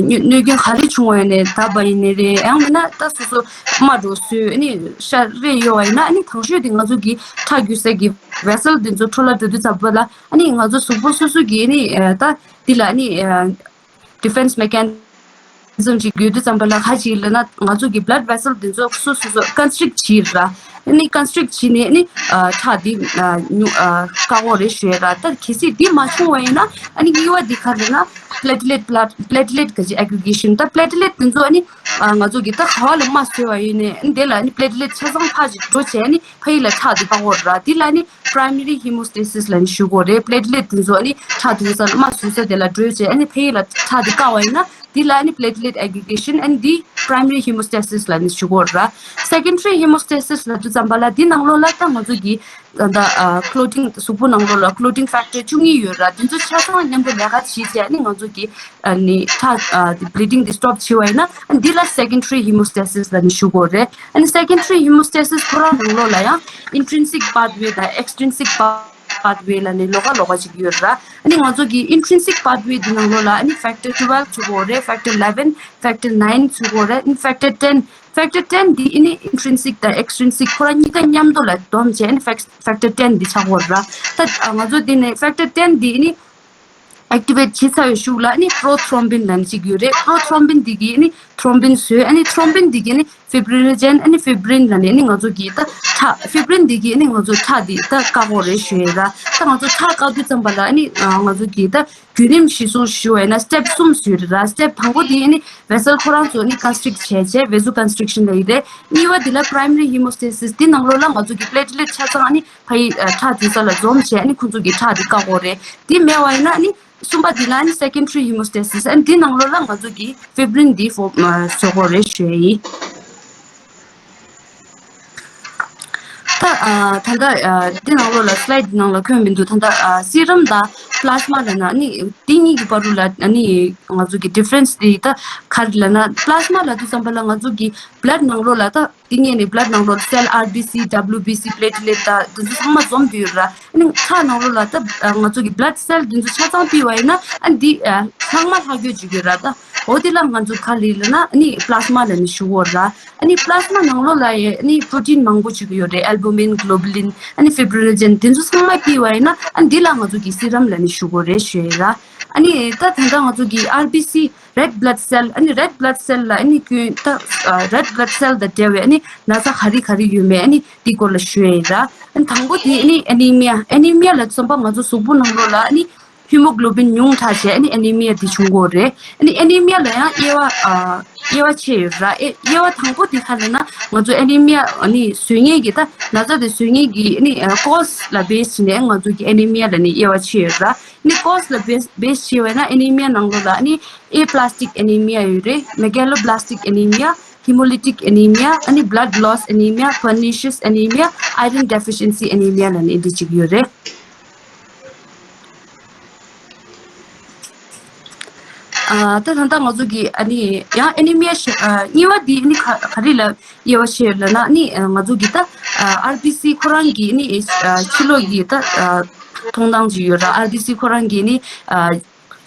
གནོད་སྐྱོན་ག་རེ་བྱུང་བ་ཡིན་ནའི་བརྡབས་པ་ཡིན་ནའི་རེད། ཡང་མིན་ན་ད་སོ་སོ་རྨ་འགྲོ་སོས་ནི་ཤ་རེ་ཡོད་པ་ཡིན་ན་ནི་དང་ཤོས་འདི་ང་ཚོ་གི་ཁྲག་རྒྱུ་ས་གི་vessel འདི་ཚོ་འཕྲོ་བརླག་འགྲོ་དུས་ཙམ་པ་ལ་ཨ་ནི་ང་ཚོ་གཟུགས་པོ་སོ་སོ་གི་ནི་ད་འདི་ལ་ནི་defense mechanism ཅིག་ཡོད་དུས་ཙམ་པ་ལ་ག་ཅིག་ལབ་ན་ང་ཚོ་གི་blood vessel འདི་ཚོ་སོ་སོ་སོ་constrict བྱེད་ར། ཨ་ནི་constrict བྱེད་ནས་ཨ་ནི་ཁྲག་འདི་ཉུ་བཀག་འགོག་རེད་ཞུ་ཡ་ར། ད་གལ་སྲིད་འདི་མ་བྱུང་བ་ཡིན་ན་ཨ་ནི་གཉིས་པ་འདི་ག་རེ་ལབ་ན་platelet blood platelet ག་ཅིག་aggregation ད་platelet འདི་ཚོ་ཨ་ནི་ང་ཚོ་གི་ད་ག་བ་ལ་རྨ་སོས་པ་ཡིན་ནས་ཨ་ནི་དེ་ལ་ཨ་ནི་platelet ཆ་ཚང་ཕར་ཅིག་འགྲོ་བྱས་ཨ་ནི་ཕ་ཡི་ལ་ཁྲག་འདི་བཀག་འགོག་ར། འདི་ལ་ཨ་ནི་primary hemostasis ལབ་ནས་ཞུ་དགོས་རེད། platelet དེ་ཚོ་ཨ་ནི་ཁྲག་དེ་ཚོ་རྨ་ཟུག་ས་དེ་ལ་འགྲོས་བྱས་ཨ་ནི་ཕ་ཡུལ་ལ་ཁྲག་དེ་བཀག་པ་ཡིན་ན་ འདི་ལ་ནི་platelet aggregation and the primary hemostasis ལ་ནི་ཞུ་གོ་ར། Secondary hemostasis ལ་དུས་ཙམ་པ་ལ་འདི་ནང་ལོགས་ལ་ད་ང་ཚོ་གི་ད་clotting གཟུགས་པོ་ནང་ལོགས་ལ་clotting factor བཅུ་གཉིས་ཡོད་ར། འདི་ཚོ་ཆ་ཚང་མཉམ་དུ་ལས་ཀ་བྱེད་བྱས་ནི་ང་ཚོ་གི་ནི་ཁྲག་bleeding འདི་stop བྱེད་པ་ཡིན་ན་འདི་ལ་secondary hemostasis ལ་ནི་ཞུ་གོ་རེད། ཨ་ནི་secondary hemostasis ཁོ་རང་ནང་ལོགས་ལ་ཡང་intrinsic pathway དང་extrinsic pathway ལ་ནི་ལོགས་ཀ་ལོགས་ཀ་ཅིག་ཡོད་ར། ཨ་ནི་ང་ཚོ་གི་intrinsic pathway འདི་ནང་ལོགས་ལ་ཨ་ནི་factor twelve ཚུད་གོ་རེད། factor eleven, factor nine ཚུད་གོ་རེད། ཨ་ནི་factor ten, factor ten འདི་ཨ་ནི་intrinsic དང་extrinsic ཁོ་རང་གཉིས་ཀ་མཉམ་དུ་ལ་བསྡོམས་བྱས་ཨ་ནི་fac- factor ten འདི་ཆགས་གོ་ར། ད་ང་ཚོ་འདི་ནི་factor ten འདི་ཨ་ནི་activate བྱེད་ཚར་བའི་གཞུག་ལ་ཨ་ནི་prothrombin ལབ་ནི་ཅིག་ཡོད་རེད། prothrombin འདི་གིས་ཨ་ནི་thrombin བཟོས། ཨ་ནི་thrombin འདི་གིས་ཨ་ནི་fibrinogen ཨ་ནི་fibrin ལབ་ནི་ཨ་ནི་ང་ཚོ་གི་ད་ཁྲག fibrin འདི་གིས་ཨ་ནི་ང་ཚོ་ཁྲག་འདི་ད་བཀག་གོ་རེད་ཞུ་ཡས་ར། ད་ང་ཚོ་ཁྲག་བཀག་དུས་ཙམ་པ་ལ་ཨ་ནི་ང་ཚོ་གི་ད་བརྒྱུད་རིམ་གཞིར་བཟུང་ཞུ་བ་ཡིན་ན་step གསུམ་བཟོས་རེད་ར། step དང་པོ་འདི་ཨ་ནི་vessel ཁོ་རང་ཚོ་ཨ་ནི་constrict བྱས་བྱས་vasoconstriction ལབ་ཡི་རེད། གཉིས་པ་འདི་ལ་primary hemostasis འདི་ནང་ལོགས་ལ་ང་ཚོ་གི་platelet ཆ་ཚང་ཨ་ནི་ཕ་ཡི་ཁྲག་འཛིན་ས་ལ་འཛོམས་བྱས་ཨ་ནི་ཁོ་ཚོ་གི་ཁྲག་འདི་བཀག་གོ་རེད། འདི་མེད་པ་ཡིན་ན་ཨ་ནི་གསུམ་པ་འདི་ལ་ཨ་ནི་secondary hemostasis ཨ་ནི་འདི་ནང་ལོགས་ལ་ང་ཚོ་གི་fibrin འདི་ཕོ་བཟོ་གོ་རེད་ཞུ་ཡ་ཡིན། ད་ད་ལྟ་འདི་ནང་ལོགས་ལ་slide འདི་ནང་ལ་འཁོད་མི་འདུག་ད་ལྟ་serum དང་plasma ལབ་ན་ཨ་ནི་འདི་གཉིས་ཀྱི་བར་དུ་ལ་ཨ་ནི་ང་ཚོ་གི་difference འདི་ད་ག་རེ་ལབ་ན་plasma ལབ་དུས་ཙམ་པ་ལ་ང་ཚོ་གི་blood ནང་ལོགས་ལ་ད། དེ་ནས་ནི་blood ནང་ལོགས་cell R B C, W B C, platelet དང་དེ་ཚོ་ཚང་མ་འཛོམས་བསྡད་ཡོད་ར། ཨ་ནི་ཁྲག་ནང་ལོགས་ལ་ད་ང་ཚོ་གི་blood cell དེ་ཚོ་ཆ་ཚང་ཕུད་པ་ཡིན་ན་ཨ་ནི་འདི་ལྷག་མ་ལྷག་ཡོད་ཅིག་ཡོད་ར། ད་འོ་དེ་ལ་ང་ཚོ་ག་རེ་ལབ་ན་ཨ་ནི་plasma ལབ་ནི་ཞུ་གོ་ར། ཨ་ནི་plasma ནང་ལོགས་ལ་ཡ་ཨ་ནི་protein མང་པོ་ཅིག་ཡོད་རེད། albumin, globulin ཨ་ནི་fibrinogen དེ་ཚོ་ཚང་མ་ཕུད་པ་ཡིན་ན་ཨ་ནི་འདི་ལ་ང་ཚོ་གི་serum ལབ་ནི་ཞུ་གོ་རེད་ཞུ་ཡ་ར། ཨ་ནི་ད་ད་ལྟ་ང་ཚོ་གི་R B C red blood cell ཨ་ནི་red blood cell ལ་ཨ་ནི་ཁྱོད་ད་red blood cell དང་འབྲེལ་བའི་ཨ་ནི་ན་ཚ་ག་རེ་ག་རེ་ཡོད་མེད་ཨ་ནི་འདི་སྐོར་ལ་ཞུ་ཡ་ཡིན་ར། ཨ་ནི་དང་པོ་དེ་ཨ་ནི་anemia anemia ལ་མཚོན་པ་ང་ཚོ་གཟུགས་པོ་ནང་ལོགས་ལ་ཨ་ནི་hemoglobin ཉུང་དྲགས་བྱས་ཨ་ནི་anemia དེ་བྱུང་གོ་རེད། ཨ་ནི་anemia ལ་ཡང་དབྱེ་བ་དབྱེ་བ་ཕྱེ་ཡོད་ར། ཨེ་དབྱེ་བ་དང་པོ་དེ་ག་རེ་ན་ང་ཚོ་anemia ཨ་ནི་བཟོ་མཁན་གྱི་ད་ན་ཚ་དེ་བཟོ་མཁན་གྱི་ཨ་ནི་cause ལ་base བྱས་ནས་ང་ཚོ་གི་anemia ལ་ནི་དབྱེ་བ་ཕྱེ་ཡོད་ར། ནི་cause ལ་base base བྱས་པ་ན་anemia ནང་ལོགས་ལ་ནི་aplastic anemia ཡོད་རེད། megaloblastic anemia, hemolytic anemia ཨ་ནི་blood loss anemia, pernicious anemia, iron deficiency anemia ལ་ནི་འདི་གཅིག་ཡོད་རེད། ཨ་ད་ད་ལྟ་ང་ཚོ་གི་ཨ་ནི་ཡང་anemia ཞེས་ཨ་གཉིས་པ་འདི་ནི་ག་ག་རེ་ལ་དབྱེ་བ་ཕྱེ་ཡོད་ལབ་ན་ནི་ང་ཚོ་གི་ད་ཨ་R B C ཁོ་རང་གི་ནི་ཨ་ཕྱི་ལོགས་ཀྱི་ད་ཨ་མཐོང་སྟངས་ཅིག་ཡོད་ར། R B C ཁོ་རང་གི་ནི་ཨ་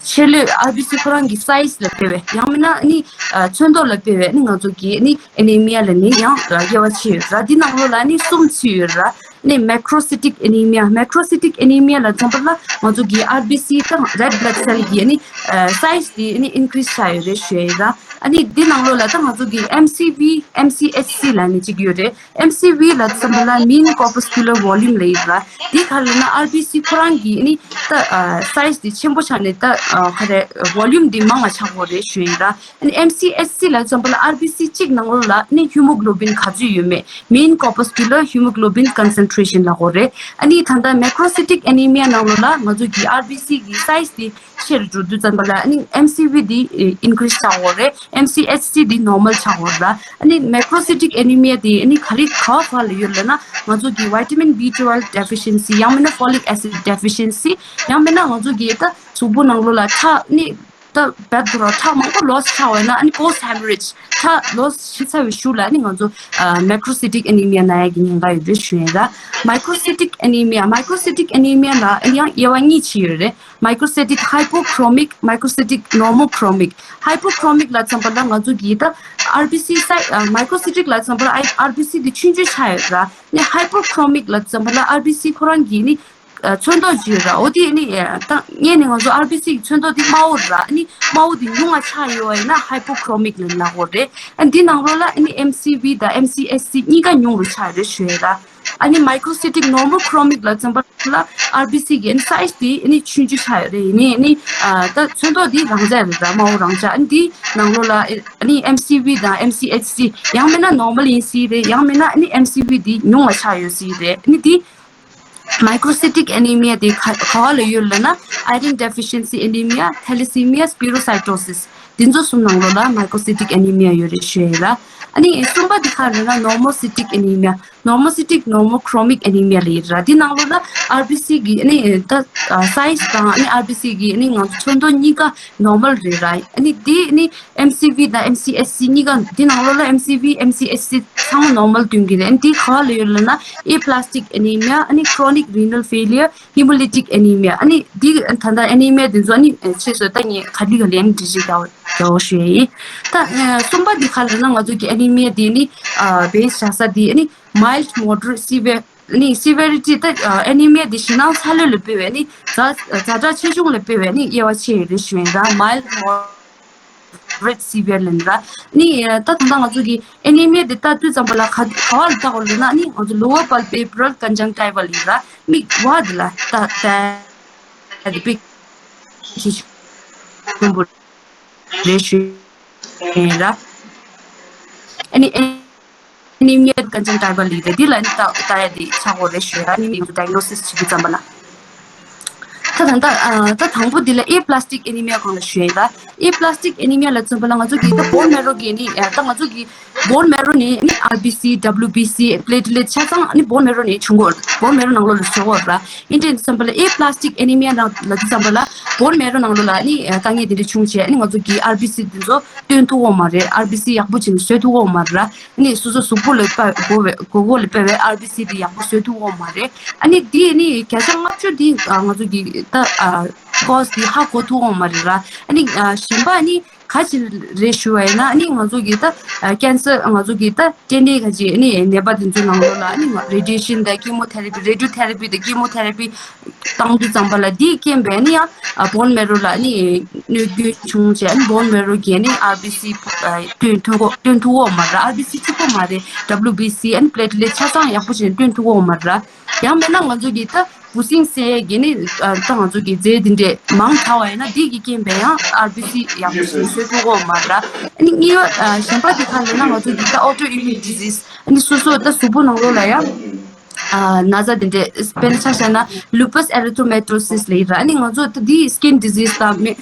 ཆེ་ལོས་R B C ཁོ་རང་གི་size ལ་དཔེ་བས་ཡང་མིན་ན་ནི་ཨ་ཚོན་མདོག་ལ་དཔེ་བས་ནི་ང་ཚོ་གི་ནི་anemia ལ་ནི་ཡང་དབྱེ་བ་ཕྱེ་ཡོད་ར། འདི་ནང་ལོགས་ལ་ནི་གསུམ་ཚུད་ཡོད་ར། ནི་macrocytic anemia, macrocytic anemia ལ་མཚོན་པ་ལ་ང་ཚོ་གི་R B C དང་red blood cell གི་ནི་ཨ་size དེ་ནི་increase བྱ་ཡོད་རེད་ཞུ་ཡ་ཡིན་ར། ཨ་ནི་འདི་ནང་ལོགས་ལ་ད་ང་ཚོ་གི་M C V, M C H C ལ་ནི་གཅིག་ཡོད་རེད། M C V ལ་མཚོན་པ་ལ་mean corpuscular volume ལ་ཡིན་ར། འདི་ག་རེ་ལབ་ན་R B C ཁོ་རང་གི་ནི་ད་ཨ་size དེ་ཆེན་པོ་ཆགས་ནས་ད་ཨ་ག་རེ་volume དེ་མང་བ་ཆགས་དགོས་རེད་ཞུ་ཡ་ཡིན་ར། ཨ་ནི་M C H C ལ་མཚོན་པ་ལ་R B C གཅིག་ནང་ལོགས་ལ་ནི་hemoglobin ག་ཚོད་ཡོད་མེད་mean corpuscular hemoglobin concentration ལབ་དགོས་རེད། ཨ་ནི་ད་ལྟ་macrocytic anemia ནང་ལོགས་ལ་ང་ཚོ་གི་R B C གི་size དེ་ཆེ་རུ་འགྲོ་དུས་ཙམ་པ་ལ་ཨ་ནི་M C V དེ་increase ཆགས་དགོས་རེད། M C H C དེ་normal ཆགས་དགོས་རེད། ཨ་ནི་macrocytic anemia དེ་ཨ་ནི་ག་རེ་ག་བ་ག་བ་ལ་ཡོད་ལབ་ན་ང་ཚོ་གི་vitamin B twelve deficiency ཡང་མིན་ན་folic acid deficiency ཡང་མིན་ན་ང་ཚོ་གི་ད་གཟུགས་པོ་ནང་ལོགས་ལ་ཁྲག་ནི་ད་བད་དུ་ར་ཁྲག་མང་པོ་loss ཆགས་པ་ཡིན་ན་ཨ་ནི་post hemorrhage ཁྲག་loss བྱེད་ཚར་བའི་གཞུག་ལ་ཨ་ནི་ང་ཚོ་ཨ་macrocytic anemia ན་ཡ་གི་ཉེན་ཁ་ཡོད་རེད་ཞུ་ཡ་ཡིན་ར། Microcytic anemia, microcytic anemia ལ་ཨ་ནི་ཡང་དབྱེ་བ་གཉིས་ཕྱེ་ཡོད་རེད། Microcytic hypochromic, microcytic normochromic. Hypochromic ལ་མཚོན་པ་ལ་ང་ཚོ་གི་ད་R B C size ཨ་microcytic ལ་མཚོན་པ་ལ་R B C དེ་ཆུང་ཆུང་ཆགས་ཡོད་ར། ནི་hypochromic ལ་མཚོན་པ་ལ་R B C ཁོ་རང་གི་ནི་ཨ་ཚོན་མདོག་ཅིག་ཡོད་ར། འོ་དེ་ནི་ཨ་ད་སྔོན་ནས་ང་ཚོ་R B C གི་ཚོན་མདོག་དེ་དམར་པོ་ར། ནི་དམར་པོ་དེ་ཉུང་བ་ཆགས་ཡོད་པ་ཡིན་ན་hypochromic ལ་ལབ་དགོས་རེད། ཨ་འདི་ནང་ལོགས་ལ་ཨ་ནི་M C V དང་M C H C གཉིས་ཀ་ཉུང་རུ་ཆགས་རེད་ཞུ་ཡ་ར། ཨ་ནི་microcytic normochromic ལ་མཚོན་པ་ལ་R B C གི་ཨ་ནི་size དེ་ཨ་ནི་ཆུང་ཆུང་ཆགས་ཡོད་རེད། ཡིན་ནའི་ཨ་ནི་ཨ་ད་ཚོན་མདོག་དེ་རང་འཇགས་རེད་ར། དམར་པོ་རང་འཇགས། ཨ་ནི་འདི་ནང་ལོགས་ལ་ཨ་ནི་M C V དང་M C H C ཡང་མིན་ན་normal ཡིན་སྲིད་རེད། ཡང་མིན་ན་ཨ་ནི་M C V དེ་ཉུང་བ་ཆགས་ཡོད་སྲིད་རེད། ཨ་ནི་འདི་microcytic anemia དེ་ག་ག་བ་ལ་ཡོད་ལབ་ན་iron deficiency anemia, thalassemia, spherocytosis འདི་ཚོ་གསུམ་ནང་ལོགས་ལ་microcytic anemia ཡོད་རེད་ཞུ་ཡ་ཡིན་ར། ཨ་ནི་གསུམ་པ་འདི་ག་རེ་ལབ་ན་normocytic anemia, normocytic normochromic anemia ལབ་ཡོད་ར། འདི་ནང་ལོགས་ལ་ཨར་བི་སི་གི་ཨ་ནི་ད་size དང་ཨ་ནི་ཨར་བི་སི་གི་ཨ་ནི་ང་ཚོ་ཚོན་མདོག་གཉིས་ཀ་normal རེད་ར། ཨ་ནི་འདི་ཨ་ནི་ཨེམ་སི་ཝི་དང་ཨེམ་སི་ཨེཆ་སི་གཉིས་ཀ་འདི་ནང་ལོགས་ལ་ཨེམ་སི་ཝི་ཨེམ་སི་ཨེཆ་སི་ཚང་མ་normal སྟོན་གྱི་རེད། ཨ་ནི་འདི་ག་བ་ལ་ཡོད་ལབ་ན་aplastic anemia, ཨ་ནི་chronic renal failure, hemolytic anemia, ཨ་ནི་འདི་ད་ལྟ་anemia འདི་ཚོ་ཨ་ནི་ཆེད་སོ་ད་ངས་ག་ལི་ག་ལི་ཨ་ནི་འགྲེལ་བཤད་རྒྱག་རྒྱག་ཞུ་ཡ་ཡིན། ད་གསུམ་པ་འདི་ག་ལབ་ན་ང་ཚོ་གི་anemia འདི་ནི་base བྱ་ས་འདི་ནི་mild, moderate, severe, ནི་severity ད་anemia འདི་ཞེད་སྣང་ཚ་ལོས་ལ་སྤེལ་བའི་ནི་ཛ་ཛ་དྲག་ཆེ་ཆུང་ལ་སྤེལ་བའི་ནི་དབྱེ་བ་ཕྱེ་ཡོད་རེད་ཞུ་ཡིན། ད་mild, moderate, severe ལབ་ཡིན་ར། ནི་ད་ད་ལྟ་ང་ཚོ་གི་anemia འདི་ལྟ་དུས་ཙམ་པ་ལ་ག་ག་བ་ལ་བལྟ་དགོས་ལབ་ན་ནི་ང་ཚོ་lower palpebral conjunctiva ལབ་ཡིན་ར། མིག་བ་འདི་ལ་ད་ད་ད་འདི་པིག་ཆེ་ཆུང་པོ་རེད་ཞུ་ཡིན་ར། ཨ་ནི་anemia conjunctival ལབ་ཡོད་རེད། འདི་ལ་ནི་ལྟ་ལྟ་ཡ་འདི་ཆགས་ཀྱི་རེད་ཞུ་ཡ། ཨ་ནི་ང་ཚོ་diagnosis བྱེད་དུས་ཙམ་པ་ལ། ད་ད་ད་ཨ་ད་དང་པོ་འདི་ལ་aplastic anemia སྒང་ལ་ཞུ་ཡ་ཡིན་ར། aplastic anemia ལབ་ཙམ་པ་ལ་ང་ཚོ་གི་ད་bone marrow གི་ནི་ཨ་ད་ང་ཚོ་གི་bone marrow ནི་ནི་ཨར་བི་སི་ཌབ་ལིའུ་བི་སི་platelet ཆ་ཚང་ནི་bone marrow ནི་བྱུང་གི་ཡོད། bone marrow ནང་ལོགས་ལ་བྱུང་གི་ཡོད་ར། ཨིན་དྲན་ཙམ་པ་ལ་aplastic anemia ནང་ལ་དུས་ཙམ་པ་ལ་bone marrow ནང་ལོགས་ལ་ནི་དཀའ་ངལ་དེ་འདྲ་བྱུང་བྱས་ནི་ང་ཚོ་གི་ཨར་བི་སི་དེ་ཚོ་སྟོན་ཐུབ་ཀྱི་མ་རེད། ཨར་བི་སི་ཡག་པོ་བྱས་ནས་བཟོ་ཐུབ་ཀྱི་མ་རེད་ར། ནི་སོ་སོ་གཟུགས་པོ་ལ་དཔའ་དགོས་པའི་དགོས་མཁོ་ལ་དཔག་པའི་ཨར་བི་སི་དེ་ཡག་པོ་བཟོ་ཐུབ་ཀྱི་མ་རེད། ཨ་ནི་དེ་ནི་བརྒྱ་ཆ་ལྔ་བཅུ་དེ་ང་ཚོ་གི་ད་cause དེ་ཧ་གོ་ཐུབ་ཀྱི་མ་རེད་ར། ཨ་ནི་གཞན་པ་ནི་ག་ཅི་རེད་ཞུ་བ་ཡིན་ན་ནི་ང་ཚོ་གི་ད་cancer ང་ཚོ་གི་ད་སྐྲན་ནད་ག་ཅི་ནི་ནད་པ་དེ་ཚོའི་ནང་ལོགས་ལ་ནི་radiation དང་chemotherapy, radiotherapy དང་chemotherapy བཏང་དུས་ཙམ་པ་ལ་དེའི་རྐྱེན་པས་ནི་ཡང་bone marrow ལ་ནི་གནོད་སྐྱོན་བྱུང་བྱས་ནི་bone marrow གིས་ནི་ཨར་བི་སི་སྟོན་ཐུབ་ཀྱི་སྟོན་ཐུབ་ཀྱི་མ་རེད། ཨར་བི་སི་གཅིག་པོ་མ་རེད། ཌབ་ལིའུ་བི་སི་ཨ་ནི་platelet ཆ་ཚང་ཡག་པོ་བྱས་ནས་སྟོན་ཐུབ་ཀྱི་མ་རེད། ཡང་མིན་ན་ང་ཚོ་གི་ད་འབུ་སྲིན་བསད་ཡས་ཀྱི་ནི་ད་ང་ཚོ་གི་རྫས་འདི་འདྲས་མང་དྲགས་པ་ཡིན་ན་འདི་གི་རྐྱེན་པས་ཡང་ཨར་བི་སི་ཡག་པོ་ཞིག་བཟོ་ཐུབ་ཀྱི་མ་རེད། ཨ་ནི་གཉིས་པ་གཞན་པ་འདི་ག་ལབ་ན་ང་ཚོ་གི་ད་autoimmune disease ཨ་ནི་སོ་སོ་ད་གཟུགས་པོ་ནང་ལོགས་ལ་ཡང་ན་ཚ་འདི་འདྲས་དཔེར་ན་ཆ་བཞག་ན་lupus erythematosus ལབ་ཡོད་ར། ཨ་ནི་ང་ཚོ་ད་འདི་skin disease དང་མེ་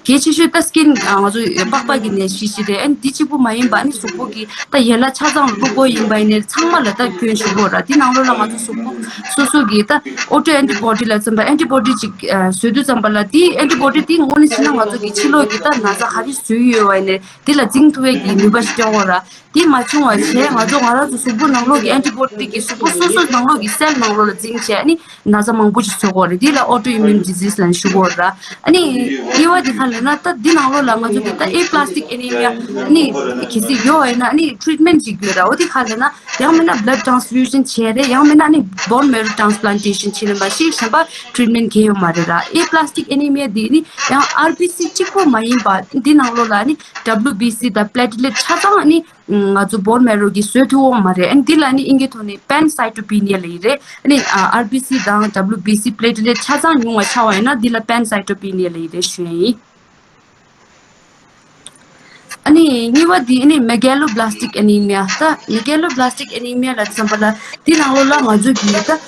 གལ་ཆེ་ཤོས་ད་skin ང་ཚོ་པགས་པ་གི་ནད་གཞི་ཞིག་རེད། ཨ་ནི་འདི་གཅིག་པུ་མ་ཡིན་པ་ཨ་ནི་གཟུགས་པོ་གི་ད་ཡན་ལག་ཆ་ཚང་ལ་ཕོག་གི་ཡིན་པ་ཡིན་ནའི་ཚང་མ་ལ་ད་སྐྱོན་ཞུགས་ཀྱི་ཡོད་ར། འདི་ནང་ལོགས་ལ་ང་ཚོ་གཟུགས་པོ་སོ་སོ་གི་ད་auto antibody ལབ་ཙམ་པ་antibody ཅིག་བཟོ་དུས་ཙམ་པ་ལ་དེའི་antibody དེ་དངོས་གནས་བྱས་ན་ང་ཚོ་གི་ཕྱི་ལོགས་ཀྱི་ད་ན་ཚ་ག་རེ་བཟོས་ཡོད་པ་ཡིན་ནའི་དེ་ལ་འཛིང་ཐུབ་ཡས་ཀྱི་ནུས་པ་ཞིག་སྤྲད་ཀྱི་ཡོད་ར། དེ་མ་བྱུང་བ་བྱས་ང་ཚོ་ང་རང་ཚོ་གཟུགས་པོ་ནང་ལོགས་ཀྱི་antibody གི་གཟུགས་པོ་སོ་སོ་ནང་ལོགས་ཀྱི་cell ནང་ལོགས་ལ་འཛིང་བྱས་ཨ་ནི་ན་ཚ་མང་པོ་ཞིག་བཟོ་གི་ཡོད་རེད། འདི་ལ་autoimmune disease ལབ་ནས་ཞུ་གི་ཡོད་ར། ཨ་ནི་དབྱེ་བ་འདི་ག་ལབ་ན་ད་འདི་ནང་ལོགས་ལ་ང་ཚོ་གི་ད་aplastic anemia ཨ་ནི་གལ་སྲིད་ཡོད་པ་ཡིན་ན་ཨ་ནི་treatment ཅིག་དགོས་ར། འོ་འདི་ག་ལབ་ན་ཡང་མིན་ན་blood transfusion བྱས་རེད། ཡང་མིན་ན་ཨ་ནི་bone marrow transplantation བྱས་ནས་མ་ཤི་གཞན་པ་treatment གང་ཡང་ཡོད་མ་རེད་ར། aplastic anemia འདི་ནི་ཡང་ཨར་བི་སི་གཅིག་པོ་མ་ཡིན་པ་འདི་ནང་ལོགས་ལ་ཨ་ནི་ཌབ་ལིའུ་བི་སི་དང་platelet ཆ་ཚང་ཨ་ནི་ང་ཚོ་bone marrow གིས་བཟོ་ཐུབ་ཀྱི་མ་རེད། ཨ་ནི་འདི་ལ་ནི་ཨིན་སྐད་ཐོག་ནས་pancytopenia ལབ་ཀྱི་རེད། ཨ་ནི་ཨར་བི་སི་དང་ཌབ་ལིའུ་བི་སི་platelet ཆ་ཚང་ཉུང་བ་ཆགས་པ་ཡིན་ན་འདི་ལ་pancytopenia ལབ་ཀྱི་རེད་ཞུ་ཡ་ཡིན། ཨ་ནི་གཉིས་པ་འདི་ཨ་ནི་megaloblastic anemia ད་megaloblastic anemia ལབ་ཙམ་པ་ལ་འདི་ནང་ལོགས་ལ་ང་ཚོ་གི་ད་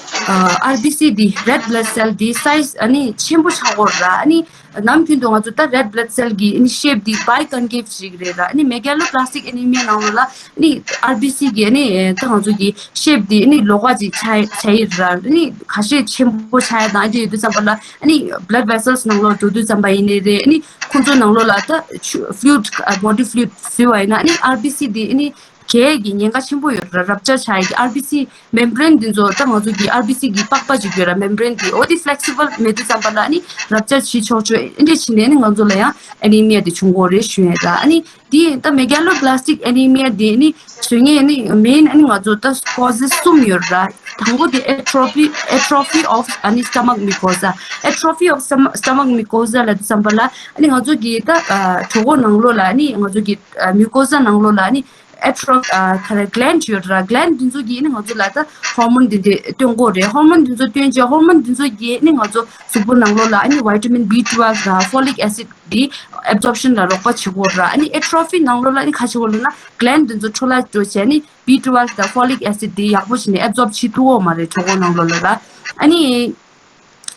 ཨར་བི་སི་འདི་red blood cell འདི་size ཨ་ནི་ཆེན་པོ་ཆགས་ཀྱི་ཡོད་རེད་ར། ཨ་ནི་ནམ་རྒྱུན་དུ་ང་ཚོ་ད་red blood cell གི་ཨ་ནི་shape འདི་biconcave ཞིག་རེད་ར། ཨ་ནི་megaloblastic anemia ནང་ལོགས་ལ་ཨ་ནི་ཨར་བི་སི་གི་ཨ་ནི་ད་ང་ཚོ་གི་shape འདི་ཨ་ནི་ལོགས་ཀ་ཅིག་ཆགས་ཆགས་ཡོད་ར། ཨ་ནི་ཁ་ཤས་ཆེན་པོ་ཆགས་ཡ་དང་ཨ་ནི་ཡོད་དུས་ཙམ་པ་ལ་ཨ་ནི་blood vessels ནང་ལོགས་འགྲོ་དུས་ཙམ་པ་ཡིན་ནའི་རེད། ཨ་ནི་ཁོང་ཚོའི་ནང་ལོགས་ལ་ད་fluid body fluid བཟོས་པ་ཡིན་ན་ཨ་ནི་ཨར་བི་སི་འདི་ཨ་ནི་གས་ཀྱི་ཉེན་ཁ་ཆེན་པོ་ཡོད་ར། rupture ཆགས་ཡ་གི་ཨར་བི་སི་membrane འདི་ཚོ་ད་ང་ཚོ་གི་ཨར་བི་སི་གི་པགས་པ་ཅིག་ཡོད་ར། membrane འདི་འོ་དེ་flexible མེད་དུས་ཙམ་པ་ལ་ཨ་ནི་rupture བྱེད་ཆོག་ཆོག་ཨེ་འདྲ་བྱས་ནས་ཨ་ནི་ང་ཚོ་ལ་ཡང་anemia དེ་བྱུང་གི་ཡོད་རེད་ཞུ་ཡ་ར། ཨ་ནི་དེ་ད་megaloblastic anemia དེ་ཨ་ནི་བཟོ་མཁན་ཨ་ནི་main ཨ་ནི་ང་ཚོ་ད་causes གསུམ་ཡོད་ར། དང་པོ་དེ་atrophy atrophy of ཨ་ནི་stomach mucosa atrophy of stomach mucosa ལབ་དུས་ཙམ་པ་ལ་ཨ་ནི་ང་ཚོ་གི་ད་གྲོད་ཁོག་ནང་ལོགས་ལ་ཨ་ནི་ང་ཚོ་གི་mucosa ནང་ལོགས་ལ་ཨ་ནི atro ཨ་ག་རེ་gland ཡོད་ར། gland འདི་ཚོ་གིས་ནི་ང་ཚོ་ལ་ད་hormone འདི་འདྲ་སྟོན་གྱི་ཡོད་རེད། hormone འདི་ཚོ་སྟོན་བྱས་hormone འདི་ཚོ་གིས་ནི་ང་ཚོ་གཟུགས་པོ་ནང་ལོགས་ལ་ཨ་ནི་vitamin B twelve དང་folic acid འདི་absorption ལ་རོགས་པ་བྱེད་ཀྱི་ཡོད་ར། ཨ་ནི་atrophy ནང་ལོགས་ལ་ཨ་ནི་ག་བྱེད་ཀྱི་ཡོད་ལབ་ན་gland འདི་ཚོ་འཕྲོ་བརླག་འགྲོ་བྱས་ནི་B twelve དང་folic acid འདི་ཡག་པོ་བྱས་ནས་absorb བྱེད་ཐུབ་ཀྱི་ཡོད་མ་རེད་གྲོད་ཁོག་ནང་ལོགས་ལ་ར། ཨ་ནི།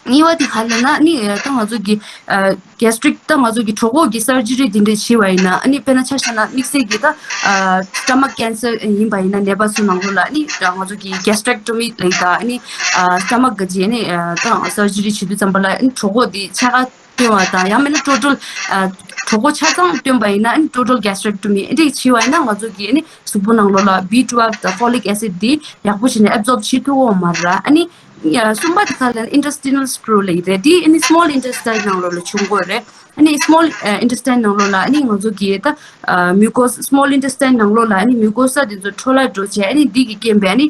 གཉིས་པ་དེ་ག་རེ་ལབ་ན་ནི་ད་ང་ཚོ་གི་གེ་སི་ཊི་རིག་ད་ང་ཚོ་གི་གྲོད་ཁོག་གི་སར་ཇི་རི་དེ་འདྲ་བྱས་པ་ཡིན་ན་ནི་དཔེར་ན་ཆ་བཞག་ན་དམིགས་བསལ་གྱི་ད་སི་ཊ་མག་ཀེན་སར་ཡིན་པ་ཡིན་ན་ནད་པ་ཚོ་ནང་ལོགས་ལ་ནི་ང་ཚོ་གི་གེ་སི་ཊེག་ཊོ་མི་ལབ་ད་ནི་སི་ཊ་མག་གི་རྗེས་ནི་ད་སར་ཇི་རི་བྱེད་དུས་ཙམ་པ་ལ་ནི་གྲོད་ཁོག་དེ་ཕྱེད་ཀ་བཏོན་པ་དང་ཡང་མིན་ན་ཊོ་ཊལ་གྲོད་ཁོག་ཆ་ཚང་བཏོན་པ་ཡིན་ན་ནི་ཊོ་ཊལ་གེ་སི་ཊེག་ཊོ་མི་འདི་བྱས་པ་ཡིན་ན་ང་ཚོ་གི་ནི་གཟུགས་པོ་ནང་ལོགས་ལ་བི་ཊུ་ཝེལ་ཝི་དང་ཕོ་ལིག་ཨེ་སིཌ་དེ་ཡག་པོ་བྱས་ནས་ཨེབ་ཛོརབ་བྱེད་ཐུབ་ཀྱི་ཡོད་མ་རེད། ཨ་ནི་གསུམ་པ་དེ་ག་ལ་ཨིན་ཊེ་སི་ཊི་ནལ་སི་པོར་ལབ་ཀྱི་རེད། དེ་ཨ་ནི་སི་མོལ་ཨིན་ཊེ་སི་ཊེན་ནང་ལོགས་ལ་བྱུང་གི་ཡོད་རེད། ཨ་ནི་སི་མོལ་ཨིན་ཊེ་སི་ཊེན་ནང་ལོགས་ལ་ཨ་ནི་ང་ཚོ་གི་ད་མིའུ་ཀོ་སི་སི་མོལ་ཨིན་ཊེ་སི་ཊེན་ནང་ལོགས་ལ་ཨ་ནི་མིའུ་ཀོ་ས་དེ་ཚོ་འཕྲོ་བརླག་འགྲོ་བྱས་ཨ་ནི་འདི་གི་རྐྱེན་པས་ཨ་ནི་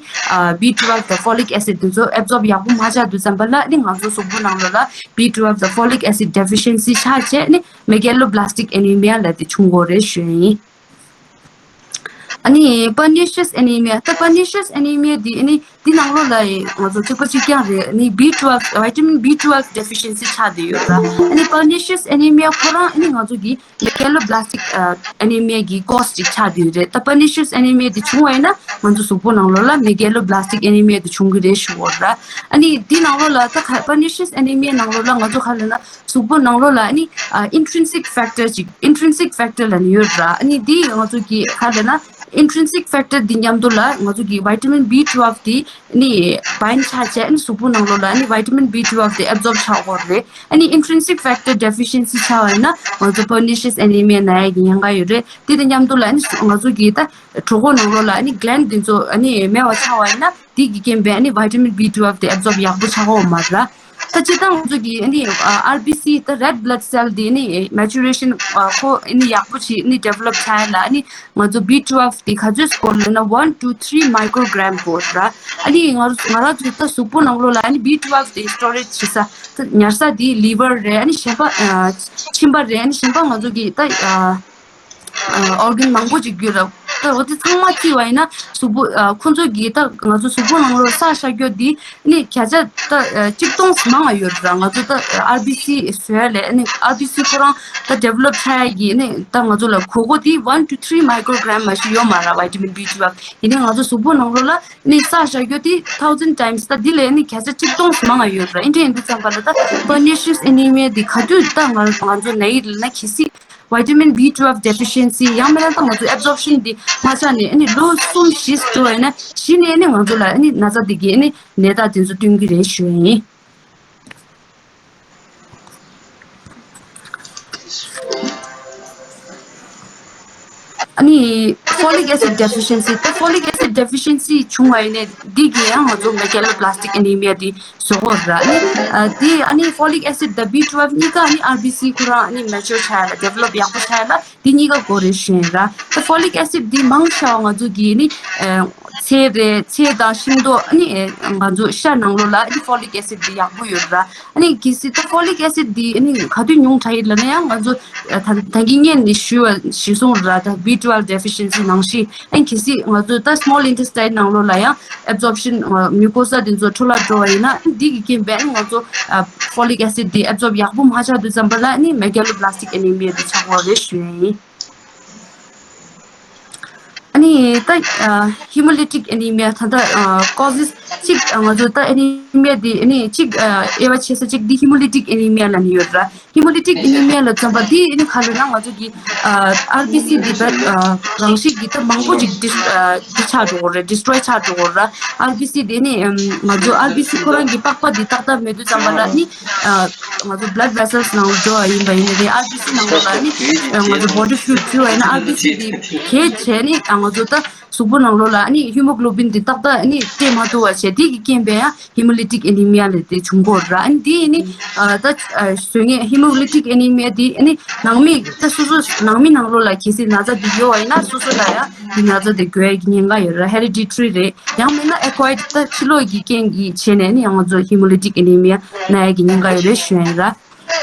བི་ཊུ་ཝེལ་ཝི་དང་ཕོ་ལིག་ཨེ་སིཌ་དེ་ཚོ་ཨེབ་ཛོརབ་ཡག་པོ་མ་ཆགས་དུས་ཙམ་པ་ལ་ཨ་ནི་ང་ཚོ་གཟུགས་པོ་ནང་ལོགས་ལ་བི་ཊུ་ཝེལ་ཝི་དང་ཕོ་ལིག་ཨེ་སིཌ་ཌེ་ཕི་ཤན་སི་ཆགས་བྱས་ཨ་ནི་མེ་གེ་ལོ་བྷ་ལ་སི་ཊིག་ཨེ་ནི་མི་ཡ་ལབ་དེ་བྱུང་གི་ཡོད་རེད་ཞུ་ཡ་ཡིན། ཨ་ནི་པར་ནི་ཤི་ཡས་ཨེ་ནི་མི་ཡ། ད་པར་ནི་ཤི་ཡས་ཨེ་ནི་མི་ཡ་འདི་ཨ་ནི་འདི་ནང་ལོགས་ལ་ཡི་ང་ཚོ་གཅིག་པ་གཅིག་རྐྱང་རེད། ཨ་ནི་བི་ཊུ་ཝེལ་ཝི་ཝི་ཊ་མིན་བི་ཊུ་ཝེལ་ཝི་ཌེ་ཕི་ཤན་སི་ཆགས་བསྡད་ཡོད་ར། ཨ་ནི་པར་ནི་ཤི་ཡས་ཨེ་ནི་མི་ཡ་ཁོ་རང་ཨ་ནི་ང་ཚོ་གི་མེ་གེ་ལོ་བྷ་ལ་སི་ཊིག་ཨེ་ནི་མི་ཡ་གི་ཀོ་སི་ཅིག་ཆགས་བསྡད་ཡོད་རེད། ད་པར་ནི་ཤི་ཡས་ཨེ་ནི་མི་ཡ་འདི་བྱུང་བ་ཡིན་ན་ང་ཚོ་གཟུགས་པོ་ནང་ལོགས་ལ་མེ་གེ་ལོ་བྷ་ལ་སི་ཊིག་ཨེ་ནི་མི་ཡ་འདི་བྱུང་གི་རེད་ཞུ་གི་ཡོད་ར། ཨ་ནི་འདི་ནང་ལོགས་ལ་ད་ག་པར་ནི་ཤི་ཡས་ཨེ་ནི་མི་ཡ་ནང་ལོགས་ལ་ང་ཚོ་ག་རེ་ལབ་ན། གཟུགས་པོ་ནང་ལོགས་ལ་ཨ་ནི་ཨ་ཨིན་ཊི་རིན་སིག་ཕེག་ཊར་ཅིག་ཨིན་ཊི་རིན་སིག་ཕེག་ཊར་ལབ་ནི་ཡོད་ར། ཨ་ནི་འདི་ང་ཚོ་གི་ག་རེ་ལབ་ན་ཨིན་ཊི་རིན་སིག་ཕེག་ཊར་འདི་མཉམ་དུ་ལ་ང་ཚོ་གི་བི་ཊ་མིན་བི་ཊུ་ཝེལ་ཝི་འདི་ཨ་ནི་བའིན་ཌི་ཆགས་བྱས་ཨ་ནི་གཟུགས་པོ་ནང་ལོགས་ལ་ཨ་ནི་བི་ཊ་མིན་བི་ཊུ་ཝེལ་ཝི་འདི་ཨེབ་ཛོརབ་ཆགས་ཀྱི་ཡོད་རེད། ཨ་ནི་ཨིན་ཊི་རིན་སིག་ཕེག་ཊར་ཌེ་ཕི་ཤན་སི་ཆགས་པ་ཡིན་ན་ང་ཚོ་པར་ནི་ཤི་ཡས་ཨེ་ནི་མི་ཡ་ན་ཡ་གི་ཉེན་ཁ་ཡོད་རེད། དེ་དང་མཉམ་དུ་ལ་ཨ་ནི་ང་ཚོ་གི་ད་གྲོད་ཁོག་ནང་ལོགས་ལ་ཨ་ནི་གི་ལེན་ཌི་འདི་ཚོ་ཨ་ནི་མེད་པ་ཆགས་པ་ཡིན་ན། དེ་གི་རྐྱེན་པས་ཨ་ནི་བི་ཊ་མིན་བི་ཊུ་ཝེལ་ཝི་དེ་ཨེབ་ཛོརབ་ཡག་པོ་ཆགས་ཀྱི་ཡོད་མ་རེད། ད་སྤྱིར་བཏང་ང་ཚོ་གི་ཨ་ནི་ཨར་བི་སི་ད་རེཌ་བྷ་ལཌ་སེལ་དེ་ཨ་ནི་མེ་ཅུ་རེ་ཤན་ཁོ་ཨ་ནི་ཡག་པོ་ཞིག་ཨ་ནི་ཌི་ཝེ་ལོབ་བྱ་ཡ་ལ་ཨ་ནི་ང་ཚོ་བི་ཊུ་ཝེལ་ཝི་དེ་ག་ཚོད་དགོས་ལབ་ན་one to three microgram དགོས་རེད། ཨ་ནི་ང་ང་རང་ཚོ་ད་གཟུགས་པོ་ནང་ལོགས་ལ་ཨ་ནི་བི་ཊུ་ཝེལ་ཝི་དེ་སི་ཊོ་རེཇ་བྱེད་ས་ད་ཉར་ས་དེ་ལི་ཝར་རེད། ཨ་ནི་གཞན་པ་ཨ་མཆིན་པ་རེད། ཨ་ནི་གཞན་པ་ང་ཚོ་གི་ད་ཨ། ཨོར་གན་མང་པོ་ཅིག་ཡོད་ར། ད་འོ་དེ་ཚང་མ་བརྩིས་པ་ཡིན་ན་གཟུགས་པོ་ཨ་ཁོ་ཚོ་གི་ད་ང་ཚོ་གཟུགས་པོ་ནང་ལོགས་ས་བཞག་རྒྱུ་དེ་ནི་བརྒྱ་ཆ་ད་ཨ་གཅིག་སྟོང་མང་བ་ཡོད་ར། ང་ཚོ་ད་ཨར་བི་སི་བཟོ་ཡ་ལས་ནི་ཨར་བི་སི་ཁོ་རང་ད་ཌི་ཝེ་ལོབ་ཆགས་ཡ་གི་ནི་ད་ང་ཚོ་ལ་དགོས་མཁོ་དེ་one to three microgram མ་གཏོགས་ཡོད་མ་ར། བི་ཊ་མིན་བི་ཊུ་ཝེལ་ཝི་ཡིན་ནའི་ང་ཚོ་གཟུགས་པོ་ནང་ལོགས་ལ་ནི་ས་བཞག་རྒྱུ་དེ་thousand times ད་དེ་ལས་ནི་བརྒྱ་ཆ་གཅིག་སྟོང་མང་བ་ཡོད་ར། ཨིན་དྲ་ཡིན་དུས་ཙམ་པ་ལ་ད་པར་ནི་ཤི་ཡས་ཨེ་ནི་མི་ཡ་དེ་ག་དུས་ད་ང་ང་ཚོ་ན་ཡི་ལབ་ན་གལ་སྲིད་བི་ཊ་མིན་བི་ཊུ་ཝེལ་ཝི་ཌེ་ཕི་ཤན་སི་ཡང་མིན་ན་ད་ང་ཚོ་ཨེབ་ཛོརབ་ཤན་འདི་མ་ཆགས་ནས་ཨ་ནི་ལོ་གསུམ་བཞི་འགྲོ་བ་ཡིན་ན་གཞི་ནས་ཨ་ནི་ང་ཚོ་ལ་ཨ་ནི་ན་ཚ་འདི་གི་ཨ་ནི་ནད་རྟགས་དེ་ཚོ་སྟོན་གྱི་རེད་ཞུ་ཡ་ཡིན། ཨ་ནི་ཕོ་ལིག་ཨེ་སིཌ་ཌེ་ཕི་ཤན་སི་ད་ཕོ་ལིག་ཨེ་སིཌ་ཌེ་ཕི་ཤན་སི་བྱུང་བ་ཡིན་ནའི་འདི་གི་ཡང་ང་ཚོ་མེ་གེ་ལོ་བྷ་ལ་སི་ཊིག་ཨེ་ནི་མི་ཡ་འདི་བཟོ་གི་ཡོད་ར། ཨ་ནི་ཨ་འདི་ཨ་ནི་ཕོ་ལིག་ཨེ་སིཌ་དང་བི་ཊུ་ཝེལ་ཝི་གཉིས་ཀ་ཨ་ནི་ཨར་བི་སི་ཁོ་རང་ཨ་ནི་མེ་ཅུར་ཆགས་ཡ་ལ་ཌི་ཝེ་ལོབ་ཡག་པོ་ཆགས་ཡ་ལ་འདི་གཉིས་ཀ་དགོས་རེད་ཞུ་ཡ་ཡིན་ར། ད་ཕོ་ལིག་ཨེ་སིཌ་འདི་མང་ཆེ་བ་ང་ཚོ་གི་ཨ་ནི་ཨ་ཚལ་རེད། ཚལ་དང་ཤིང་ཏོག་ཨ་ནི་ཨ་ང་ཚོ་ཤ་ནང་ལོགས་ལ་ཨ་ནི་ཕོ་ལིག་ཨེ་སིཌ་འདི་ཡག་པོ་ཡོད་ར། ཨ་ནི་གལ་སྲིད་ད་ཕོ་ལིག་ཨེ་སིཌ་འདི་ཨ་ནི་ག་དུས་ཉུང་དྲགས་ཡིན་ལབ་ན་ཡང་ང་ཚོ་ཨ་ད་ད་གིན་སྔོན་ནས་ཞུས་པ་ཞུས་སོང་ར། ད་བི་ཊུ་ཝེལ་ཝི་ཌེ་ཕི་ཤན་སི་ནང་བཞིན་ཨ་ནི་གལ་སྲིད་ང་ཚོ་ད་སི་མོལ་ཨིན་ཊེ་སི་ཊེན་ནང་ལོགས་ལ་ཡང་ཨེབ་ཛོརབ་ཤན་མིའུ་ཀོ་ས་དེ་ཚོ་འཕྲོ་བརླག་འགྲོ་བ་ཡིན་ན་ཨ་ནི་འདི་གི་རྐྱེན་པས་ཨ་ནི་ང་ཚོ་ཨ་ཕོ་ལིག་ཨེ་སིཌ་འདི་ཨེབ་ཛོརབ་ཡག་པོ་མ་ཆགས་དུས་ཙམ་པ་ལ་ཨ་ནི་མེ་གེ་ལོ་བྷ་ལ་སི་ཊིག་ཨེ་ནི་མི་ཡ་འདི་ཆགས་ཀྱི་ཡོད་རེད་ཞུ་ཡ་ཡིན། ཨ་ནི་ད་ཨ་ཧི་མོ་ལི་ཊིག་ཨེ་ནི་མི་ཡ་ད་ལྟ་ཨ་ཀོ་ཟེས་གཅིག་ཨ་ང་ཚོ་ད་ཨེ་ནི་མི་ཡ་འདི་ཨ་ནི་གཅིག་ཨ་དབྱེ་བ་ཕྱེ་ས་གཅིག་འདི་ཧི་མོ་ལི་ཊིག་ཨེ་ནི་མི་ཡ་ལབ་ནི་ཡོད་ར། ཧི་མོ་ལི་ཊིག་ཨེ་ནི་མི་ཡ་ལབ་ཙམ་པ་འདི་ཨ་ནི་ག་རེ་ལབ་ན་ང་ཚོ་གི་ཨ་ཨར་བི་སི་འདི་ད་ཨ་རང་བཞིན་གྱི་ད་མང་པོ་ཅིག་ཌིས་ཨ་འདི་ཆགས་འགྲོ་གི་རེད། ཌི་སི་ཊོ་རོའི་ཆགས་འགྲོ་གི་རེད། ཨར་བི་སི་འདི་ནི་ཨམ་ང་ཚོ་ཨར་བི་སི་ཁོ་རང་གི་པགས་པ་འདི་ཏག་ཏག་མེད་དུས་ཙམ་པ་ལ་ནི་ཨ་ང་ཚོ་བྷ་ལཌ་ཝེ་སེལ་སི་ནང་འགྲོ་བ་ཡིན་པ་ཡིན་ན་རེད། ཨར་བི་སི་ནང་ལོགས་ལ་ནི་ཨ་ང་ཚོ་བོ་ཌི་ཕུ་ལུ་ཌི་བྱུང་བ་ཡིན་ན་ཨར་བི་སི་འདི་གས་བྱས་ནི་ཨ་ང་ཚོ་ད་གཟུགས་པོ་ནང་ལོགས་ལ་ཨ་ནི་ཧི་མོ་གྷི་ལོ་བིན་འདི་ཏག་ཏག་ཨ་ནི་སྤྲད་མ་ཐུབ་པ་བྱས། དེ་གི་རྐྱེན་པས་ཡང་ཧི་མོ་ལི་ཊིག་ཨེ་ནི་མི་ཡ་ལབ་དེ་བྱུང་གི་ཡོད་ར། ཨ་ནི་དེ་ཨ་ནི་ཨ་ད་ཨ་གཟུགས་ངན་ཧི་མོ་ལི་ཊིག་ཨེ་ནི་མི་ཡ་དེ་ཨ་ནི་ནང་མི་ད་སོ་སོ་ནང་མི་ནང་ལོགས་ལ་གལ་སྲིད་ན་ཚ་འདི་ཡོད་པ་ཡིན་ན་སོ་སོ་ལ་ཡང་འདི་ན་ཚ་དེ་འགོས་ཡ་གི་ཉེན་ཁ་ཡོད་ར། ཧེ་རི་ཌི་ཊ་རི་རེད། ཡང་མིན་ན་ཨེ་ཀ་ཝ་ཡར་ཌི་ད་ཕྱི་ལོགས་ཀྱི་རྐྱེན་གྱིས་བྱས་ནས་ཨ་ནི་ང་ཚོ་ཧི་མོ་ལི་ཊིག་ཨེ་ནི་མི་ཡ་ན་ཡ་གི་ཉེན་ཁ་ཡོད་རེད་ཞུ་ཡ་ཡིན་ར།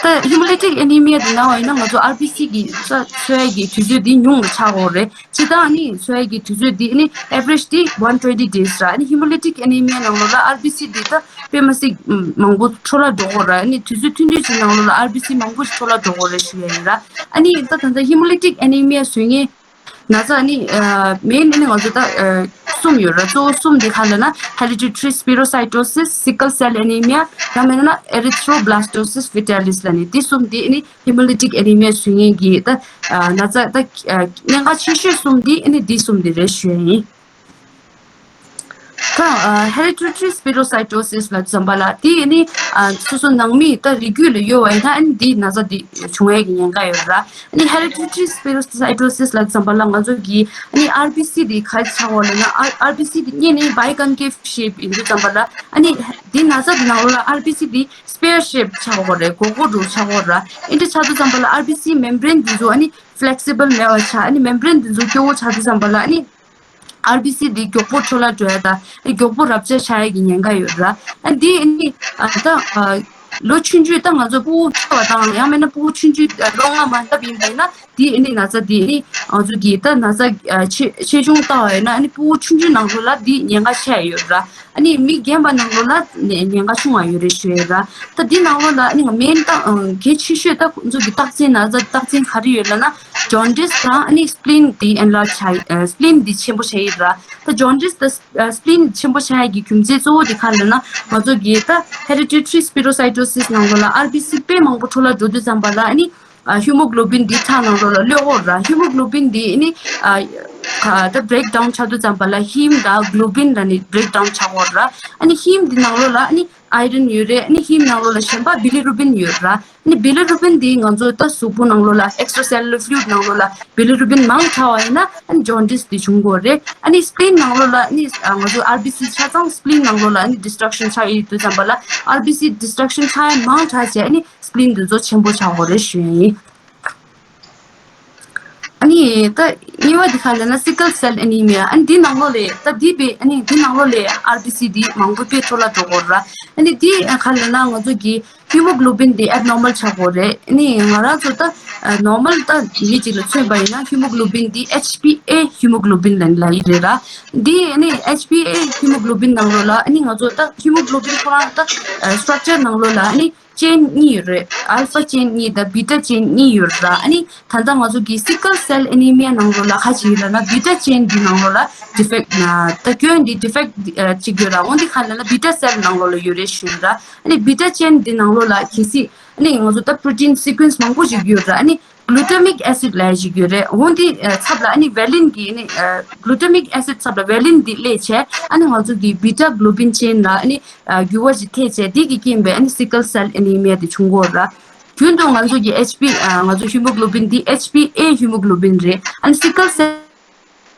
ད་ཧི་མོ་ལི་ཊིག་ཨེ་ནི་མི་ཡ་དེ་ན་བ་ཡིན་ན་ང་ཚོ་ཨར་བི་སི་གི་ས་འཚོ་ཡ་གི་དུས་ཚོད་དེ་ཉུང་རུ་ཆགས་ཡོད་རེད། སྤྱིར་བཏང་ཨ་ནི་འཚོ་ཡ་གི་དུས་ཚོད་དེ་ཨ་ནི་ཨེ་ཝ་རེཇ་དེ་one twenty days ར། ཨ་ནི་ཧི་མོ་ལི་ཊིག་ཨེ་ནི་མི་ཡ་ནང་ལོགས་ལ་ཨར་བི་སི་དེ་ད་དཔེ་མ་སྲིད་མང་པོ་འཕྲོ་བརླག་འགྲོ་གི་ཡོད་ར། ཨ་ནི་དུས་ཚོད་ཐུང་ཐུང་ཅིག་ནང་ལོགས་ལ་ཨར་བི་སི་མང་པོ་ཞིག་འཕྲོ་བརླག་འགྲོ་གི་ཡོད་རེད་ཞུ་ཡ་ཡིན་ར། ཨ་ནི་ད་ད་ལྟ་ཧི་མོ་ལི་ཊིག་ཨེ་ནི་མི་ཡ་བཟོ་མཁན་ན་ཚ་ཨ་ནི་ཨ་མེན་ཨ་ནི་ང་ཚོ་ད་ཨ་ གསུམ་ཡོད་ར། གཙོ་བོ་གསུམ་དེ་ག་ལབ་ན་hereditary spherocytosis, sickle cell anemia, ཡང་མིན་ན་erythroblastosis fetalis ལབ་ནས་དེ་གསུམ་དེ་ཨ་ནི་hemolytic anemia བཟོ་མཁན་གྱི་ད་ན་ཚ་ད་ཉེན་ཁ་ཆེ་ཤོས་གསུམ་དེ་ཨ་ནི་དེ་གསུམ་དེ་རེད་ཞུ་ཡ་ཡིན། ད་hereditary spherocytosis ལབ་ཙམ་པ་ལ་དེ་ཨ་ནི་སོ་སོ་ནང་མི་ད་རིགས་རྒྱུད་ལ་ཡོད་པ་ཡིན་ན་ཨ་ནི་དེ་ན་ཚ་དེ་བྱུང་ཡ་གི་ཉེན་ཁ་ཡོད་ར། ཨ་ནི་hereditary spherocytosis ལབ་ཙམ་པ་ལ་ང་ཚོ་གི་ཨ་ནི་ཨར་བི་སི་དེ་ག་ཆགས་ཡོད་ལབ་ན་ཨར་བི་སི་དེ་གཉིས་ནི་biconcave shape ཡིན་དུས་ཙམ་པ་ལ་ཨ་ནི་དེ་ན་ཚ་དེ་ནང་ལོགས་ལ་ཨར་བི་སི་དེ་spear shape ཆགས་ཡོད་རེད། སྒོར་སྒོར་འདྲ་ཆགས་ཡོད་ར། ཨིན་དྲ་ཆགས་དུས་ཙམ་པ་ལ་ཨར་བི་སི་membrane དེ་ཚོ་ཨ་ནི་flexible མེད་པ་ཆགས། ཨ་ནི་membrane དེ་ཚོ་སྐྱོ་བོ་ཆགས་དུས་ཙམ་པ་ལ་ཨ་ནི་ཨར་བི་སི་དེ་མགྱོགས་པོ་འཕྲོ་བརླག་འགྲོ་ཡ་དང་མགྱོགས་པོ་rupture ཆགས་ཡ་གི་ཉེན་ཁ་ཡོད་ར། ཨ་འདི་ཨ་ནི་ཨ་ད་ཨ་ལོ་ཆུང་ཆུང་ད་ང་ཚོ་ཕྲུ་གུ་ཆགས་པ་དང་ཡང་མིན་ན་ཕྲུ་གུ་ཆུང་ཆུང་ལོ་ལྔ་མ་འདབ་ཡིན་པ་ཡིན་ན་དེ་ཨ་ནི་ན་ཚ་དེ་ཨ་ནི་ང་ཚོ་གི་ད་ན་ཚ་ཨ་ཆེ་ཆེ་ཆུང་ལྟ་བ་ཡིན་ན་ཨ་ནི་ཕྲུ་གུ་ཆུང་ཆུང་ནང་ལོགས་ལ་དེ་ཉེན་ཁ་ཆེ་ཡ་ཡོད་ར། ཨ་ནི་མི་རྒན་པ་ནང་ལོགས་ལ་ཉེན་ཁ་ཆུང་བ་ཡོད་རེད་ཞུ་ཡ་ར། ད་འདི་ནང་ལོགས་ལ་ཨ་ནི་main ད་གལ་ཆེ་ཤོས་ད་ཁོང་ཚོ་གི་རྟགས་མཚན་ན་ཚ་རྟགས་མཚན་ག་རེ་ཡོད་ལབ་ན་jaundice དང་ཨ་ནི་spleen དེ་enlarge ཆགས་spleen དེ་ཆེན་པོ་ཆགས་ཡོད་ར། ད་jaundice དང་spleen ཆེན་པོ་ཆགས་ཡ་གི་རྒྱུ་མཚན་གཙོ་བོ་དེ་ག་རེ་ལབ་ན་ང་ཚོ་གི་ད་hereditary spherocytosis ནང་ལོགས་ལ་ཨར་བི་སི་དཔེ་མང་པོ་འཕྲོ་བརླག་འགྲོ་དུས་ཙམ་པ་ལ་ཨ་ནི་ཧི་མོ་གྷི་ལོ་བིན་འདི་ཁྲག་ནང་ལོགས་ལ་གློད་ཡོད་ར། ཧི་མོ་གྷི་ལོ་བིན་འདི་ཨ་ནི་ཨ་ད་breakdown ཆགས་དུས་ཙམ་པ་ལ་heme དང་globin ལ་ནི་breakdown ཆགས་ཡོད་ར། ཨ་ནི་heme འདི་ནང་ལོགས་ལ་ཨ་ནི་iron ཡོད་རེད། ཨ་ནི་heme ནང་ལོགས་ལ་གཞན་པ་bilirubin ཡོད་ར། ཨ་ནི་bilirubin འདི་ང་ཚོ་ད་གཟུགས་པོ་ནང་ལོགས་ལ་extracellular fluid ནང་ལོགས་ལ་bilirubin མང་དྲགས་པ་ཡིན་ན་ཨ་ནི་jaundice འདི་བྱུང་གི་ཡོད་རེད། ཨ་ནི་spleen ནང་ལོགས་ལ་ཨ་ནི་ང་ཚོ་ཨར་བི་སི་ཆ་ཚང་spleen ནང་ལོགས་ལ་ཨ་ནི་destruction ཆགས་ཡོད་དུས་ཙམ་པ་ལ་ཨར་བི་སི་destruction ཆགས་ཡ་མང་དྲགས་བྱས་ཨ་ནི་spleen འདི་ཚོ་ཆེན་པོ་ཆགས་ཡོད་རེད་ཞུ་ཡ་ཡིན། ཨ་ནི་ད་གཉིས་པ་འདི་ག་ལབ་ན་sickle cell anemia ཨ་ནི་འདི་ནང་ལོགས་ལས་ད་འདི་པའི་ཨ་ནི་འདི་ནང་ལོགས་ལས་ཨར་བི་སི་འདི་མང་པོ་དཔེ་འཕྲོ་བརླག་འགྲོ་གི་ཡོད་ར། ཨ་ནི་འདི་ག་ལབ་ན་ང་ཚོ་གི་ཧི་མོ་གྷི་ལོ་བིན་འདི་abnormal ཆགས་ཡོད་རེད། ཨ་ནི་ང་རང་ཚོ་ད་normal ད་མི་གཅིག་ལ་མཚོན་པ་ཡིན་ན་ཧི་མོ་གྷི་ལོ་བིན་འདི་ཨེཆ་པི་ཨེ་ཧི་མོ་གྷི་ལོ་བིན་ལབ་ལབ་ཡི་རེད་ར། འདི་ཨ་ནི་ཨེཆ་པི་ཨེ་ཧི་མོ་གྷི་ལོ་བིན་ནང་ལོགས་ལ་ཨ་ནི་ང་ཚོ་ད་ཧི་མོ་གྷི་ལོ་བིན་ཁོ་རང་ད་structure ནང་ལོགས་ལ་ཨ་ནི་chain གཉིས་ཡོད་རེད། alpha chain གཉིས་དང་beta chain གཉིས་ཡོད་ར། ཨ་ནི་ད་ལྟ་ང་ཚོ་གི་sickle cell anemia ནང་ལོགས་ལ་ག་ཅིག་ཡོད་ལབ་ན་beta chain འདི་ནང་ལོགས་ལ་defect ད་སྐྱོན་འདི་defect གཅིག་ཡོད་ར། འོན་ཏེ་ག་ལབ་ན་beta cell ནང་ལོགས་ལ་ཡོད་རེད་ཞུ་ཡིན་ར། ཨ་ནི་beta chain འདི་ནང་ལོགས་ལ་གལ་སྲིད་ཨ་ནི་ང་ཚོ་ད་protein sequence མང་པོ་ཞིག་ཡོད་ར། ཨ་ནི་glutamic acid ལབ་ཡ་ཞིག་ཡོད་རེད། འོན་ཏེ་ཚབ་ལ་ཨ་ནི་valine གི་ཨ་ནི་glutamic acid ཚབ་ལ་valine འདི་སླེབས་བྱས་ཨ་ནི་ང་ཚོ་གི་beta globin chain ལ་ཨ་ནི་འགྱུར་བ་ཞིག་ཐེབས་བྱས་འདི་གི་རྐྱེན་པས་ཨ་ནི་sickle cell anemia དེ་བྱུང་གི་ཡོད་ར། རྒྱུན་དུ་ང་ཚོ་གི་ཨེཆ་པི་ང་ཚོ་hemoglobin འདི་ཨེཆ་པི་ཨེ་hemoglobin རེད། ཨ་ནི་sickle cell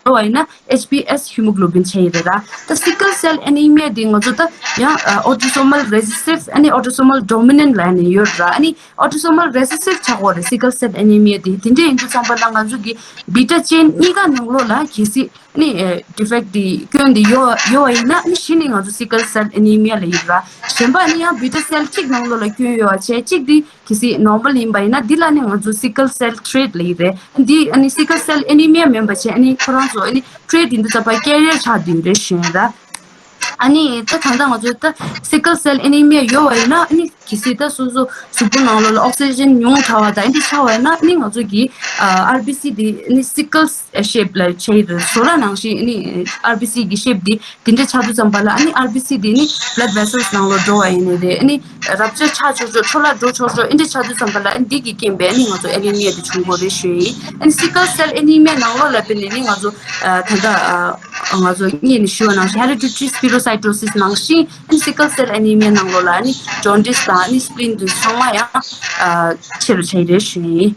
འགྲོ་བ་ཡིན་ན་ཨེཆ་པི་ཨེས་hemoglobin བྱས་ཡོད་རེད་ར། ད་sickle cell anemia འདི་ང་ཚོ་ད་ཡང་autosomal recessive ཨ་ནི་autosomal dominant ལབ་ནས་ཡོད་ར། ཨ་ནི་autosomal recessive ཆགས་ཡོད་རེད། sickle cell anemia འདི་དེ་འདྲ་ཡིན་དུས་ཙམ་པ་ལ་ང་ཚོ་གི་beta chain གཉིས་ཀ་ནང་ལོགས་ལ་གལ་སྲིད་ནི་defect འདི་སྐྱོན་འདི་ཡོད་ཡོད་པ་ཡིན་ན་ནི་གཞི་ནས་ང་ཚོ་sickle cell anemia ལབ་ཡོད་ར། གཞན་པ་ནི་ཡང་beta cell གཅིག་ནང་ལོགས་ལ་སྐྱོན་ཡོད་པ་བྱས་གཅིག་འདི་གལ་སྲིད་normal ཡིན་པ་ཡིན་ན་འདི་ལ་ནི་ང་ཚོ་sickle cell trait ལབ་ཡོད་རེད། འདི་ཨ་ནི་sickle cell anemia མིན་པ་བྱས་ཨ་ནི་ཁོ་རང་ཚོ་ཨ་ནི་trait ཡིན་དུས་ཙམ་པ་carrier ཆགས་བསྡད་ཡོད་རེད་ཞུ་ཡིན་ར། ཨ་ནི་ད་ད་ལྟ་ང་ཚོ་ད་sickle cell anemia ཡོད་པ་ཡིན་ན་ཨ་ནི་གལ་སྲིད་ད་སོ་སོ་གཟུགས་པོ་ནང་ལོགས་ལ་oxygen ཉུང་དྲགས་པ་དང་ཨ་ནི་ཆགས་པ་ཡིན་ན་ཨ་ནི་ང་ཚོ་གི་ཨ་ཨར་བི་སི་དེ་ཨ་ནི་sickle shape ལ་ཆགས་ཡོད་རེད། བཟོ་ལ་ནང་བཞིན་ཨ་ནི་ཨར་བི་སི་གི་shape དེ་དེ་འདྲ་ཆགས་དུས་ཙམ་པ་ལ་ཨ་ནི་ཨར་བི་སི་དེ་ཨ་ནི་blood vessels ནང་ལོགས་འགྲོ་བ་ཡིན་ནི་རེད། ཨ་ནི་rupture ཆགས་ཆོག་ཆོག་འཕྲོ་བརླག་འགྲོ་ཆོག་ཆོག་ཨ་འདྲ་ཆགས་དུས་ཙམ་པ་ལ་ཨ་ནི་འདི་གི་རྐྱེན་པས་ཨ་ནི་ང་ཚོ་anemia དེ་བྱུང་གི་ཡོད་རེད་ཞུ་ཡིན། ཨ་ནི་sickle cell anemia ནང་ལོགས་ལ་དཔེར་ན་ཨ་ནི་ང་ཚོ་ཨ་ད་ལྟ་ཨ་ང་ཚོ་སྔོན་ནས་ཞུས་པ་ནང་བཞིན་hereditary spherocytosis ནང་བཞིན་ཨ་ནི་sickle cell anemia ནང་ལོགས་ལ་ཨ་ནི་jaundice དང་ཨ་ནི་spleen དེ་ཚང་མ་ཡང་ཨ་ཆེ་རུ་ཆགས་ཡོད་རེད་ཞུ་ཡིན།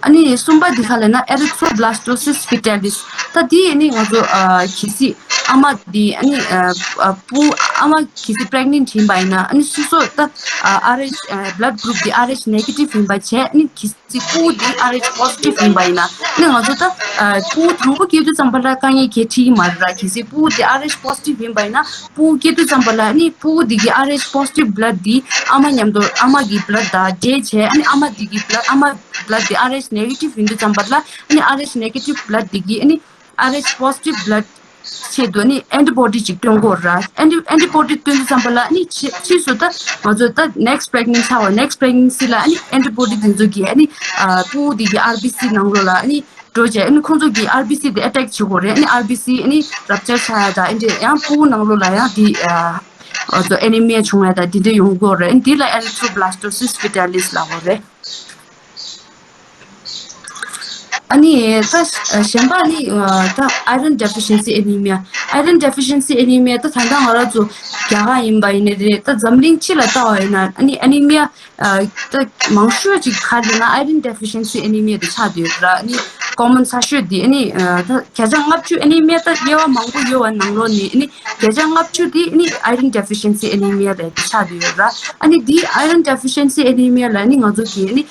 ཨ་ནི་གསུམ་པ་འདི་ག་ལབ་ན་erythroblastosis fetalis ད་འདི་ཨ་ནི་ང་ཚོ་ཨ་གལ་སྲིད་ཨ་མ་འདི་ཨ་ནི་ཨ་ཨ་སྤུ་ཨ་མ་གལ་སྲིད་pregnant ཡིན་པ་ཡིན་ན་ཨ་ནི་སོ་སོ་ད་ཨ་Rh ཨ་blood group འདི་Rh negative ཡིན་པ་བྱས་ཨ་ནི་གལ་སྲིད་སྤུ་གུ་འདི་Rh positive ཡིན་པ་ཡིན་ན་ཨ་ནི་ང་ཚོ་ད་ཨ་སྤུ་གུ་དང་པོ་སྐྱེ་དུས་ཙམ་པ་ལ་དཀའ་ངལ་གང་ཡང་འཕྲད་ཀྱི་མ་རེད་ར། གལ་སྲིད་སྤུ་གུ་འདི་Rh positive ཡིན་པ་ཡིན་ན་སྤུ་གུ་སྐྱེ་དུས་ཙམ་པ་ལ་ཨ་ནི་སྤུ་གུ་འདི་གི་Rh positive blood འདི་ཨ་མ་མཉམ་དུ་ཨ་མ་གི་blood དང་འདྲེས་བྱས་ཨ་ནི་ཨ་མ་འདི་གི་blood ཨ་མ་blood འདི་Rh negative ཡིན་དུས་ཙམ་པ་ལ་ཨ་ནི་Rh negative blood འདི་གི་ཨ་ནི་Rh positive blood ཆེད་དུ་ནི་antibody ཅིག་སྟོན་དགོས་ར། anti antibody སྟོན་དུས་ཙམ་པ་ལ་ནི་ཕྱི་ཕྱིས་སུ་ད་ང་ཚོ་ད་next pregnant ཆགས་པ་next pregnancy ལ་ནི་antibody དེ་ཚོ་གིས་ནི་ཨ་སྤུ་གུ་དེ་གི་ཨར་བི་སི་ནང་ལོགས་ལ་ནི་ འགྲོ་བྱས་ཨ་ནི་ཁོང་ཚོ་གི་ཨར་བི་སི་དེ་ཨེ་ཊེག་བྱེད་དགོས་རེད། ཨ་ནི་ཨར་བི་སི་ཨ་ནི་རབ་ཅར་ཆགས་ཡ་དང་ཨ་འདྲས་ཡང་ཕྲུ་གུ་ནང་ལོགས་ལ་ཡང་དེ་ཨ་ཨ་ཚོ་ཨེ་ནི་མི་ཡ་བྱུང་ཡ་དང་དེ་འདྲས་ཡོང་གི་ཡོད་རེད། ཨ་ནི་དེ་ལ་ཨེ་རི་ཐོ་བྷ་ལ་སི་ཊོ་སི་ཕི་ཊ་ལི་སི་ལབ་དགོས་རེད། ཨ་ནི་ད་གཞན་པ་ནི་ད་iron deficiency anemia, iron deficiency anemia ད་ད་ལྟ་ང་རང་ཚོ་རྒྱ་གར་ཡིན་པ་ཡིན་ནའི་རེད། ད་འཛམ་གླིང་སྤྱི་ལ་ལྟ་བ་ཡིན་ན་ཨ་ནི་ཨེ་ནི་མི་ཡ་ད་མང་ཤོས་ཅིག་ག་རེ་ན་iron deficiency anemia དེ་ཆགས་བསྡད་ཡོད་ར། ཨ་ནི་ཀོ་མན་ཆེ་ཤོས་དེ་ཨ་ནི་ད་བརྒྱ་ཆ་ལྔ་བཅུ་ཨེ་ནི་མི་ཡ་ད་དབྱེ་བ་མང་པོ་ཡོད་པ་ནང་ལོགས་ནས་ཨ་ནི་བརྒྱ་ཆ་ལྔ་བཅུ་དེ་ཨ་ནི་iron deficiency anemia རེད་དེ་ཆགས་བསྡད་ཡོད་ར། ཨ་ནི་དེ་iron deficiency anemia ལ་ཨ་ནི་ང་ཚོ་གི་ཨ་ནི་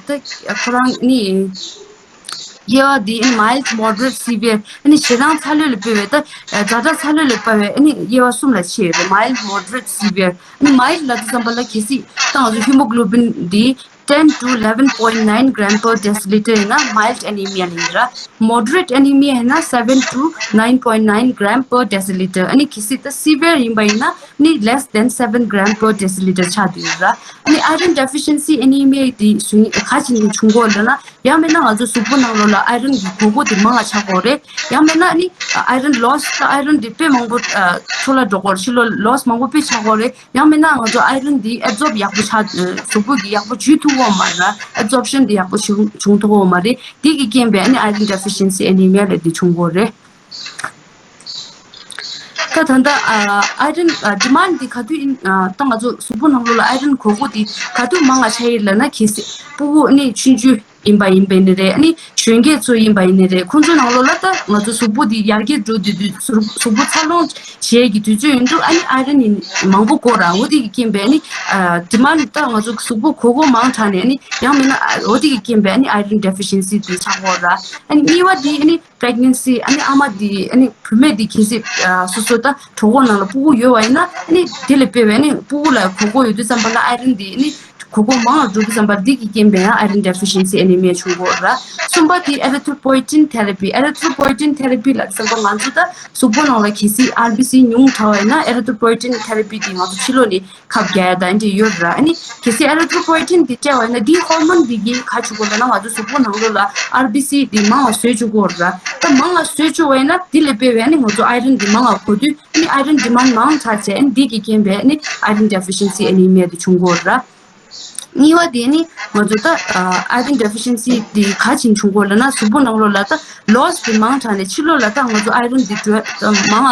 ད་ཁོ་རང་ནི་དབྱེ་བ་འདི་mild, moderate, severe ཨ་ནི་ཞེ་སྡང་ཚ་ལོས་ལ་སྤེལ་བའི་ད་ཛ་དྲག་ཚ་ལོས་ལ་སྤེལ་བའི་ཨ་ནི་དབྱེ་བ་གསུམ་ལ་ཕྱེ་ཡོད་རེད། Mild, moderate, severe ཨ་ནི་mild ལབ་དུས་ཙམ་པ་ལ་གལ་སྲིད་ད་ང་ཚོ་hemoglobin འདི་ten to eleven point nine gram per deciliter ཡིན་ན་mild anemia ལ་ཡིན་ར། Moderate anemia ཡིན་ན་seven to nine point nine gram per deciliter ཨ་ནི་གལ་སྲིད་ད་severe ཡིན་པ་ཡིན་ན་ནི་less than seven gram per deciliter ཆགས་བསྡད་ཡོད་ར། ཨ་ནི་iron deficiency anemia དེ་ག་ཅི་ནས་བྱུང་གོ་ལབ་ན། ཡང་མིན་ན་ང་ཚོ་གཟུགས་པོ་ནང་ལོགས་ལ་iron གི་དགོས་མཁོ་དེ་མང་བ་ཆགས་ཀྱི་ཡོད་རེད། ཡང་མིན་ན་ནི་iron loss ད་iron དེ་དཔེ་མང་པོ་འཕྲོ་བརླག་འགྲོ་གི་ཡོད་རེད། ཕྱི་ལོགས་loss མང་པོ་དཔེ་ཆགས་ཀྱི་ཡོད་རེད། ཡང་མིན་ན་ང་ཚོ་iron དེ་absorb ཡག་པོ་ཆགས་གཟུགས་པོ་གི་ཡག་པོ་འཇུ་ཐུབ་ཀྱི་ཡོད་མ་རེད། Absorption དེ་ཡག་པོ་བྱུང་བྱུང་ཐུབ་ཀྱི་ཡོད་མ་རེད། དེ་གི་རྐྱེན་པས་ནི་iron deficiency anemia ལབ་དེ་བྱུང་གི་ཡོད་རེད། ད་ད་ལྟ་iron demand འདི་ག་དུས་ཡིན་ད་ང་ཚོ་གཟུགས་པོ་ནང་ལོགས་ལ་iron དགོས་མཁོ་དེ་ག་དུས་མང་བ་ཆགས་ཡིན་ལབ་ན། གལ་སྲིད་ཕྲུ་གུ་ནི་ཆུང་ཆུང་ཡིན་པ་ཡིན་པ་ཡིན་ནི་རེད། ཨ་ནི་གཞོན་སྐྱེས་ཚོ་ཡིན་པ་ཡིན་ནི་རེད། ཁོང་ཚོའི་ནང་ལོགས་ལ་ད་ང་ཚོ་གཟུགས་པོ་འདི་ཡར་རྒྱས་འགྲོ་དུས་དུས་གཟུགས་གཟུགས་པོ་འཚར་ལོངས་བྱེད་ཀྱི་དུས་ཚོད་ཡིན་དུས་ཨ་ནི་iron ཡིན་མང་པོ་དགོས་ར། འོ་དེ་གི་རྐྱེན་པས་ཨ་ནི་demand ད་ང་ཚོ་གཟུགས་པོ་དགོས་མཁོ་མང་དྲགས་ནས་ཨ་ནི་ཡང་མིན་ན་འོ་དེ་གི་རྐྱེན་པས་ཨ་ནི་iron deficiency དེ་ཆགས་ཀྱི་ཡོད་ར། ཨ་ནི་གཉིས་པ་དེ་ཨ་ནི་pregnancy ཨ་ནི་ཨ་མ་དེ་ཨ་ནི་བུད་མེད་དེ་གལ་སྲིད་སོ་སོ་ད་གྲོད་ཁོག་ནང་ལ་ཕྲུ་གུ་ཡོད་པ་ཡིན་ན་ཨ་ནི་དེ་ལ་དཔེ་བས་ཨ་ནི་ཕྲུ་གུ་ལ་དགོས་མཁོ་ཡོད་དུས་ཙམ་པ་ལ་iron དེ་ཨ་ནི་དགོས་མཁོ་མང་བ་འགྲོ་དུས་ཙམ་པ་འདི་གི་རྐྱེན་པས་ཡང་iron deficiency anemia བྱུང་གི་ཡོད་ར། གསུམ་པ་དེ་erythropoietin therapy erythropoietin therapy ལབ་ཙམ་པ་ང་ཚོ་ད་གཟུགས་པོ་ནང་ལ་གལ་སྲིད་ཨར་བི་སི་ཉུང་དྲགས་པ་ཡིན་ན་erythropoietin therapy དེ་ང་ཚོ་ཕྱི་ལོགས་ནས་ཁབ་རྒྱག་ཡ་དང་འདི་ཡོད་ར། ཨ་ནི་གལ་སྲིད་erythropoietin དེ་སྤྲད་པ་ཡིན་ན་འདིའི་ཧོར་མོན་འདི་གིས་ག་བྱེད་གོ་ལབ་ན་ང་ཚོ་གཟུགས་པོ་ནང་ལོགས་ལ་ཨར་བི་སི་དེ་མང་བ་བཟོས་བཅུག་གོ་ར། ད་མང་བ་བཟོས་བཅུག་པ་ཡིན་ན་འདི་ལས་དཔེ་བས་ཨ་ནི་ང་ཚོ་iron དེ་མང་བ་དགོས་དུས་ཨ་ནི་iron demand མང་དྲགས་བྱས་ཨ་ནི་འདི་གི་རྐྱེན་པས་ཨ་ནི་iron deficiency anemia དེ་བྱུང་གོ་ར། གཉིས་པ་དེ་ནི་ང་ཚོ་ད་iron deficiency དེ་ག་ཅིག་བྱུང་གོ་ལབ་ན་གཟུགས་པོ་ནང་ལོགས་ལ་ད་loss དེ་མང་དྲགས་ནས་ཕྱི་ལོགས་ལ་ད་ང་ཚོ་iron དེ་འགྲོ་མང་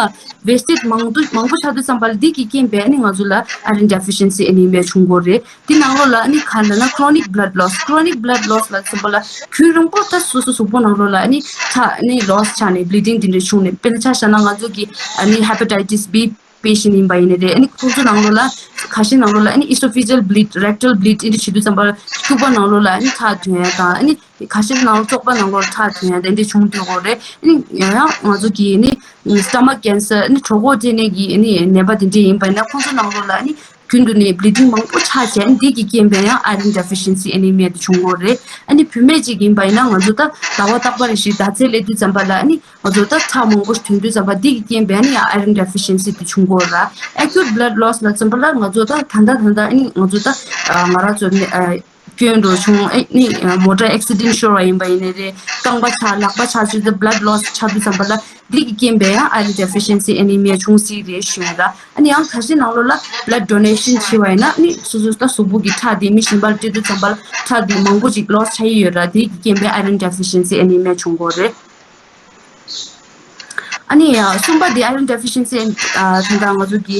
བ་wastage མང་དུ་མང་པོ་ཆགས་དུས་ཙམ་པ་ལ་འདི་གི་རྐྱེན་པས་ནི་ང་ཚོ་ལ་iron deficiency anemia བྱུང་གོ་རེད། འདི་ནང་ལོགས་ལ་ནི་ག་ལབ་ན་chronic blood loss chronic blood loss ལབ་ཙམ་པ་ལ་རྒྱུན་རིང་པོ་ད་སོ་སོ་གཟུགས་པོ་ནང་ལོགས་ལ་ནི་ཆ་ནི་loss ཆགས་ནས་bleeding དེ་འདྲ་བྱུང་ནས་དཔེར་ན་ཆ་བཞག་ན་ང་ཚོ་གི་ནི་hepatitis B patient ཡིན་པ་ཡིན་ནི་རེད། ཨ་ནི་ཁོང་ཚོ་ནང་ལོགས་ལ་ཁ་ཤས་ནང་ལོགས་ལ་ཨ་ནི་esophageal bleed, rectal bleed ཨ་ནི་བྱེད་དུས་ཙམ་པ་སྐྱུག་པ་ནང་ལོགས་ལ་ཨ་ནི་ཁྲག་ཐོན་ཡ་དང་ཨ་ནི་ཁ་ཤས་ནང་ལོགས་བཙོག་པ་ནང་ལོགས་ཁྲག་ཐོན་ཡ་དེ་འདྲ་བྱུང་སྡོད་ཀྱི་ཡོད་རེད། ཨ་ནི་ཡང་ཡང་ང་ཚོ་གི་ཨ་ནི་stomach cancer ཨ་ནི་གྲོད་ཁོག་སྐྲན་ནད་ཀྱི་ཨ་ནི་ནད་པ་དེ་འདྲ་ཡིན་པ་ཡིན་ན་ཁོང་ཚོ་ནང་ལོགས་ལ་ཨ་ནི་རྒྱུན་དུ་ནས་bleeding མང་པོ་ཆགས་བྱས་ཨ་ནི་འདི་གི་རྐྱེན་པས་ཡང་iron deficiency anemia དེ་བྱུང་གི་ཡོད་རེད། ཨ་ནི་བུད་མེད་ཅིག་ཡིན་པ་ཡིན་ན་ང་ཚོ་ད་ཟླ་བ་རྟག་པར་རེ་བཞིན་ཟླ་ཚེས་སླེབས་དུས་ཙམ་པ་ལ་ཨ་ནི་ང་ཚོ་ད་ཁྲག་མང་པོ་ཐོན་དུས་ཙམ་པ་འདི་གི་རྐྱེན་པས་ནི་ཡང་iron deficiency དེ་བྱུང་གི་ཡོད་ར། Acute blood loss ལབ་ཙམ་པ་ལ་ང་ཚོ་ད་ད་ལྟ་ད་ལྟ་ཨ་ནི་ང་ཚོ་ད་ང་རང་ཚོ་ནི་སྐྱོན་འགྲོ་བྱུང་ཨ་ནི་motor accident ཤོར་བ་ཡིན་པ་ཡིན་ནི་རེད། རྐང་པ་ཆག་ལག་པ་ཆག་ཚུལ་དུ་blood loss ཆགས་དུས་ཙམ་པ་ལ་འདི་གི་རྐྱེན་པས་ཡང་iron deficiency anemia བྱུང་སྲིད་རེད་ཞུ་ཡ་ར། ཨ་ནི་ཡང་ཁ་ཤས་ནང་ལོགས་ལ་blood donation བྱས་པ་ཡིན་ན་ཨ་ནི་སོ་སོ་ད་གཟུགས་པོ་གི་ཁྲག་དེ་མི་གཞན་པར་སྤྲད་དུས་ཙམ་པ་ལ་ཁྲག་དེ་མང་པོ་ཅིག་loss ཆགས་ཡི་ཡོད་ར། འདི་གི་རྐྱེན་པས་iron deficiency anemia བྱུང་གི་ཡོད་རེད། ཨ་ནི་གསུམ་པ་དེ་iron deficiency ཨ་དེ་འདྲ་ང་ཚོ་གི་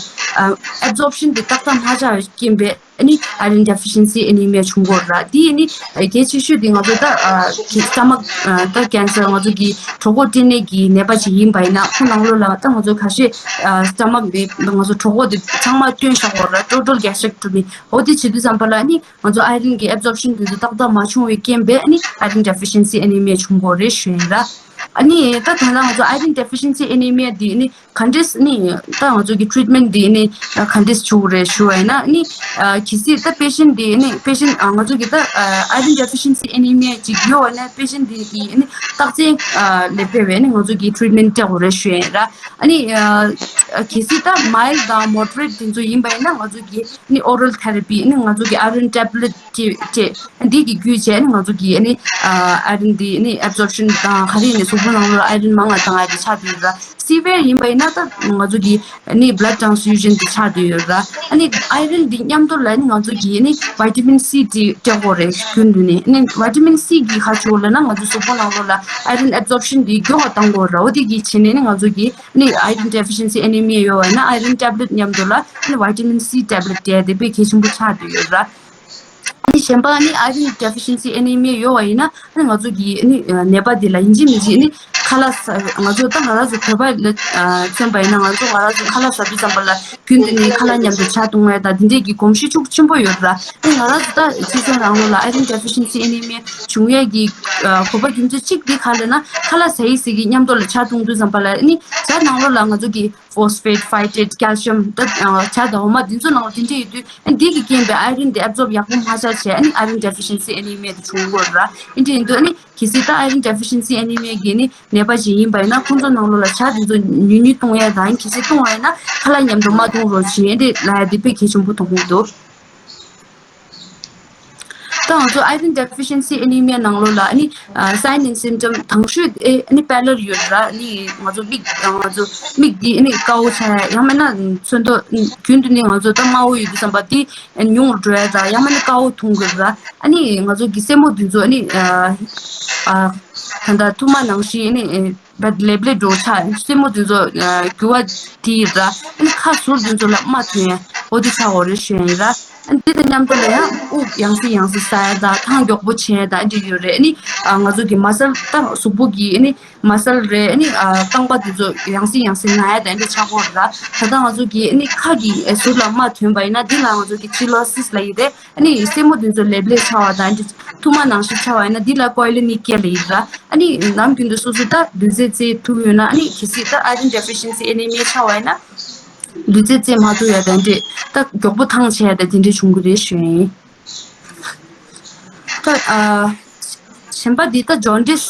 ཨ་absorption དེ་ཏག་ཏག་མ་ཆགས་པའི་རྐྱེན་པས་ཨ་ནི་iron deficiency anemia བྱུང་གི་ཡོད་ར། དེ་ཨ་ནི་གལ་ཆེ་ཤོས་དེ་ང་ཚོ་ད་ཨ་གི་stomach ཨ་ད་cancer ང་ཚོ་གི་གྲོད་ཁོག་སྐྲན་ནད་ཀྱི་ནད་པ་ཅིག་ཡིན་པ་ཡིན་ན་ཁོ་ནང་ལོགས་ལ་ད་ང་ཚོ་ཁ་ཤས་ཨ་stomach དེ་ང་ཚོ་གྲོད་ཁོག་དེ་ཚང་མ་བཏོན་བཞག་གི་ཡོད་ར། total gastric tumor འོ་དེ་བྱེད་དུས་ཙམ་པ་ལ་ཨ་ནི་ང་ཚོ་iron གི་absorption དེ་ཚོ་ཏག་ཏག་མ་བྱུང་བའི་རྐྱེན་པས་ཨ་ནི་iron deficiency anemia བྱུང་གི་ཡོད་རེད་ཞུ་ཡིན་ར། ཨ་ནི་ད་ད་ལྟ་ང་ཚོ་iron deficiency anemia འདི་ནི་ག་འདྲས་ནི་ད་ང་ཚོ་གི་treatment འདི་ནི་ག་འདྲས་བྱུང་རེད་ཞུ་བ་ཡིན་ན་ནི་གལ་སྲིད་ད་patient འདི་ནི་patient ང་ཚོ་གི་ད་iron deficiency anemia ཅིག་ཡོད་བ་ན་patient འདི་གི་ནི་རྟགས་མཚན་ལ་དཔེ་བས་ནི་ང་ཚོ་གི་treatment སྤྲད་དགོས་རེད་ཞུ་ཡིན་ར། ཨ་ནི་ གལ་སྲིད་ད་mild དང་moderate དེ་ཚོ་ཡིན་པ་ཡིན་ན་ང་ཚོ་གི་ནི་oral therapy ནི་ང་ཚོ་གི་iron tablet དེ་དེ་འདི་གི་བརྒྱུད་བྱས་ནི་ང་ཚོ་གི་ནི iron འདི་ནི་absorption དང་ག་རེ་ནི་གཟུགས་པོ་ནང་ལོགས་iron མང་ང་བཏང་ཡ་དེ་ཆགས་ཀྱི་ཡོད་ར། severe ཡིན་པ་ཡིན་ན་ད་ང་ཚོ་གི་ནི་blood transfusion དེ་ཆགས་ཀྱི་ཡོད་ར། ཨ་ནི་iron འདི་མཉམ་དུ་ལ་ནི་ང་ཚོ་གི་ནི་vitamin C དེ་སྤྲད་དགོས་རེད་རྒྱུན་དུ་ནི། ནི་vitamin C གི་ཁ་ཕྱོགས་ལ་ན་ང་ཚོ་གཟུགས་པོ་ནང་ལོགས་ལ་iron absorption དེ་མགྱོགས་པ་བཏང་དགོས་ར། འོ་དེ་གི་བྱས་ནས་ནི་ང་ཚོ་གི་ནི་iron deficiency anemia ཡོད་པ་ཡིན་ན་iron tablet མཉམ་དུ་ལ་ནི་vitamin C tablet དེ་དེ་དཔེ་གལ་ཆེན་པོ་ཆགས་བསྡད་ཡོད་ར། ཨ་ནི་གཞན་པ་ནི་iron deficiency anemia ཡོད་པ་ཡིན་ན་ཨ་ནི་ང་ཚོ་གི་ནི་ནད་པ་དེ་ལ་ཡིན་གཅིག་མིན་གཅིག་ནི་ཁ་ལག་ཟ་ང་ཚོ་ད་ང་རང་ཚོ་བོད་པ་ལ་མཚོན་པ་ཡིན་ན་ང་ཚོ་ང་རང་ཚོ་ཁ་ལག་ཟ་དུས་ཙམ་པ་ལ་རྒྱུན་དུ་ནི་ཁ་ལག་མཉམ་དུ་ཇ་བཏུང་བ་དང་དེ་འདྲས་ཀྱི་གོམས་གཤིས་ཤུགས་ཆེན་པོ་ཡོད་ར། ཨ་ནི་ང་རང་ཚོ་ད་ཕྱི་ཚོད་རང་ལོ་ལ་iron deficiency anemia བྱུང་ཡས་ཀྱི་གོ་བ་རྒྱུ་མཚན་གཅིག་དེ་ག་ལ་ན་ཁ་ལག་ཟ་ཡི་ཟ་གི་མཉམ་དུ་ལ་ཇ་བཏུང་དུས་ཙམ་པ་ལ་ཨ་ནི་ཇ་ནང་ལོགས་ལ་ང་ཚོ་གི phosphate, phytate, calcium ད་ཇ་དང་འོ་མ་འདི་ཚོ་ནང་ལ་དེ་འདྲས་ཡོད་དུས་ཨ་ནི་འདི་གི་རྐྱེན་པས་iron དེ་absorb ཡག་པོ་མ་ཆགས་བྱས་ཨ་ནི་iron deficiency anemia དེ་བྱུང་གི་ཡོད་ར། ཨ་ནི་འདི་ཡིན་དུས་ཨ་ནི་གལ་སྲིད་ད་iron deficiency anemia གི་ནི་ནད་པ་ཞིག་ཡིན་པ་ཡིན་ན་ཁོང་ཚོ་ནང་ལོགས་ལ་ཇ་དེ་ཚོ་ཉུང་ཉུང་བཏུང་ཡ་དང་གལ་སྲིད་བཏུང་བ་ཡིན་ན་ཁ་ལག་མཉམ་དུ་མ་བཏུང་རོགས་བྱེད་ཨ་ནི་ལ་ཡ་དེ་དཔེ་གལ་ཆེན་པོ་མཐོང་གི་འདུག་ད་ང་ཚོ་iron deficiency anemia ནང་ལོགས་ལ་ཨ་ནི་sign and symptom དང་ཤོས་ཨ་ནི་pallor ཡོད་ར། ཨ་ནི་ང་ཚོ་མིག་ང་ཚོ་མིག་འདི་ཨ་ནི་དཀར་པོ་ཆགས་ཡ་ཡང་མིན་ན་ཚོན་མདོག་རྒྱུན་དུ་ནི་ང་ཚོ་ད་དམར་པོ་ཡོད་དུས་ཙམ་པ་དེ་ཉུང་རུ་འགྲོ་ཡ་དང་ཡང་མིན་ན་དཀར་པོ་མཐོང་གི་ར། ཨ་ནི་ང་ཚོ་གི་སེན་མོ་འདི་ཚོ་ཨ་ནི་ད་ལྟ་ཐུར་མ་ནང་བཞིན་ཨ་ནི་བད་ལེབ་ལེབ་འགྲོ་ཆགས་སེན་མོ་འདི་ཚོ་འགྱུར་བ་དེ་ཡིན་ར། ཨ་ནི་ཁ་ཟུར་འདི་ཚོ་ལ་རྨ་ཐོན་ཡ་འོ་དེ་ཆགས་འོ་རེ་ཞུ་ཡ་ཡིན་ར། ཨ་ནི་དེ་དང་མཉམ་དུ་ལ་ཡང་དབུགས་ཡང་སེ་ཡང་སེ་ཟ་ཡ་དང་ཐང་མགྱོགས་པོ་ཆད་ཡ་དང་ཨ་འདྲ་ཡོད་རེད། ཨ་ནི་ང་ཚོ་གི་muscle ད་གཟུགས་པོ་གི་ཨ་ནི་muscle རེད། ཨ་ནི་རྐང་པ་འདི་ཚོ་ཡང་སེ་ཡང་སེ་ན་ཡ་དང་ཨ་འདྲ་ཆགས་ཀྱི་ཡོད་རེད་ལ། ད་ལྟ་ང་ཚོ་གི་ཨ་ནི་ཁ་གི་ཟུར་ལ་རྨ་ཐོན་པ་ཡིན་ན་འདི་ལ་ང་ཚོ་གི་cheilosis ལབ་ཡི་རེད། ཨ་ནི་སེན་མོ་འདི་ཚོ་ལེབ་ལེབ་ཆགས་པ་དང་ཨ་འདྲ་ཐུར་མ་ནང་བཞིན་ཆགས་པ་ཡིན་ན་འདི་ལ་Koilenikia ལབ་ཡི་ར། ཨ་ནི་ནམ་རྒྱུན་དུ་སོ་སོ་ད་ལུས་རྩལ་རྩེད་ཐུབ་ཡོད་ན་ཨ་ནི་གལ་སྲིད་ད་iron deficiency anemia ཆགས་པ་ཡིན་ན་ལུས་རྩལ་རྩེད་མ་ཐུབ་ཡ་དང་འདྲེ་ད་མགྱོགས་པོ་ཐང་ཆད་ཡ་དང་དེ་འདྲས་བྱུང་གི་རེད་ཞུ་ཡ་ཡིན། ད་ཨ་གཞན་པ་འདི་ད་jaundice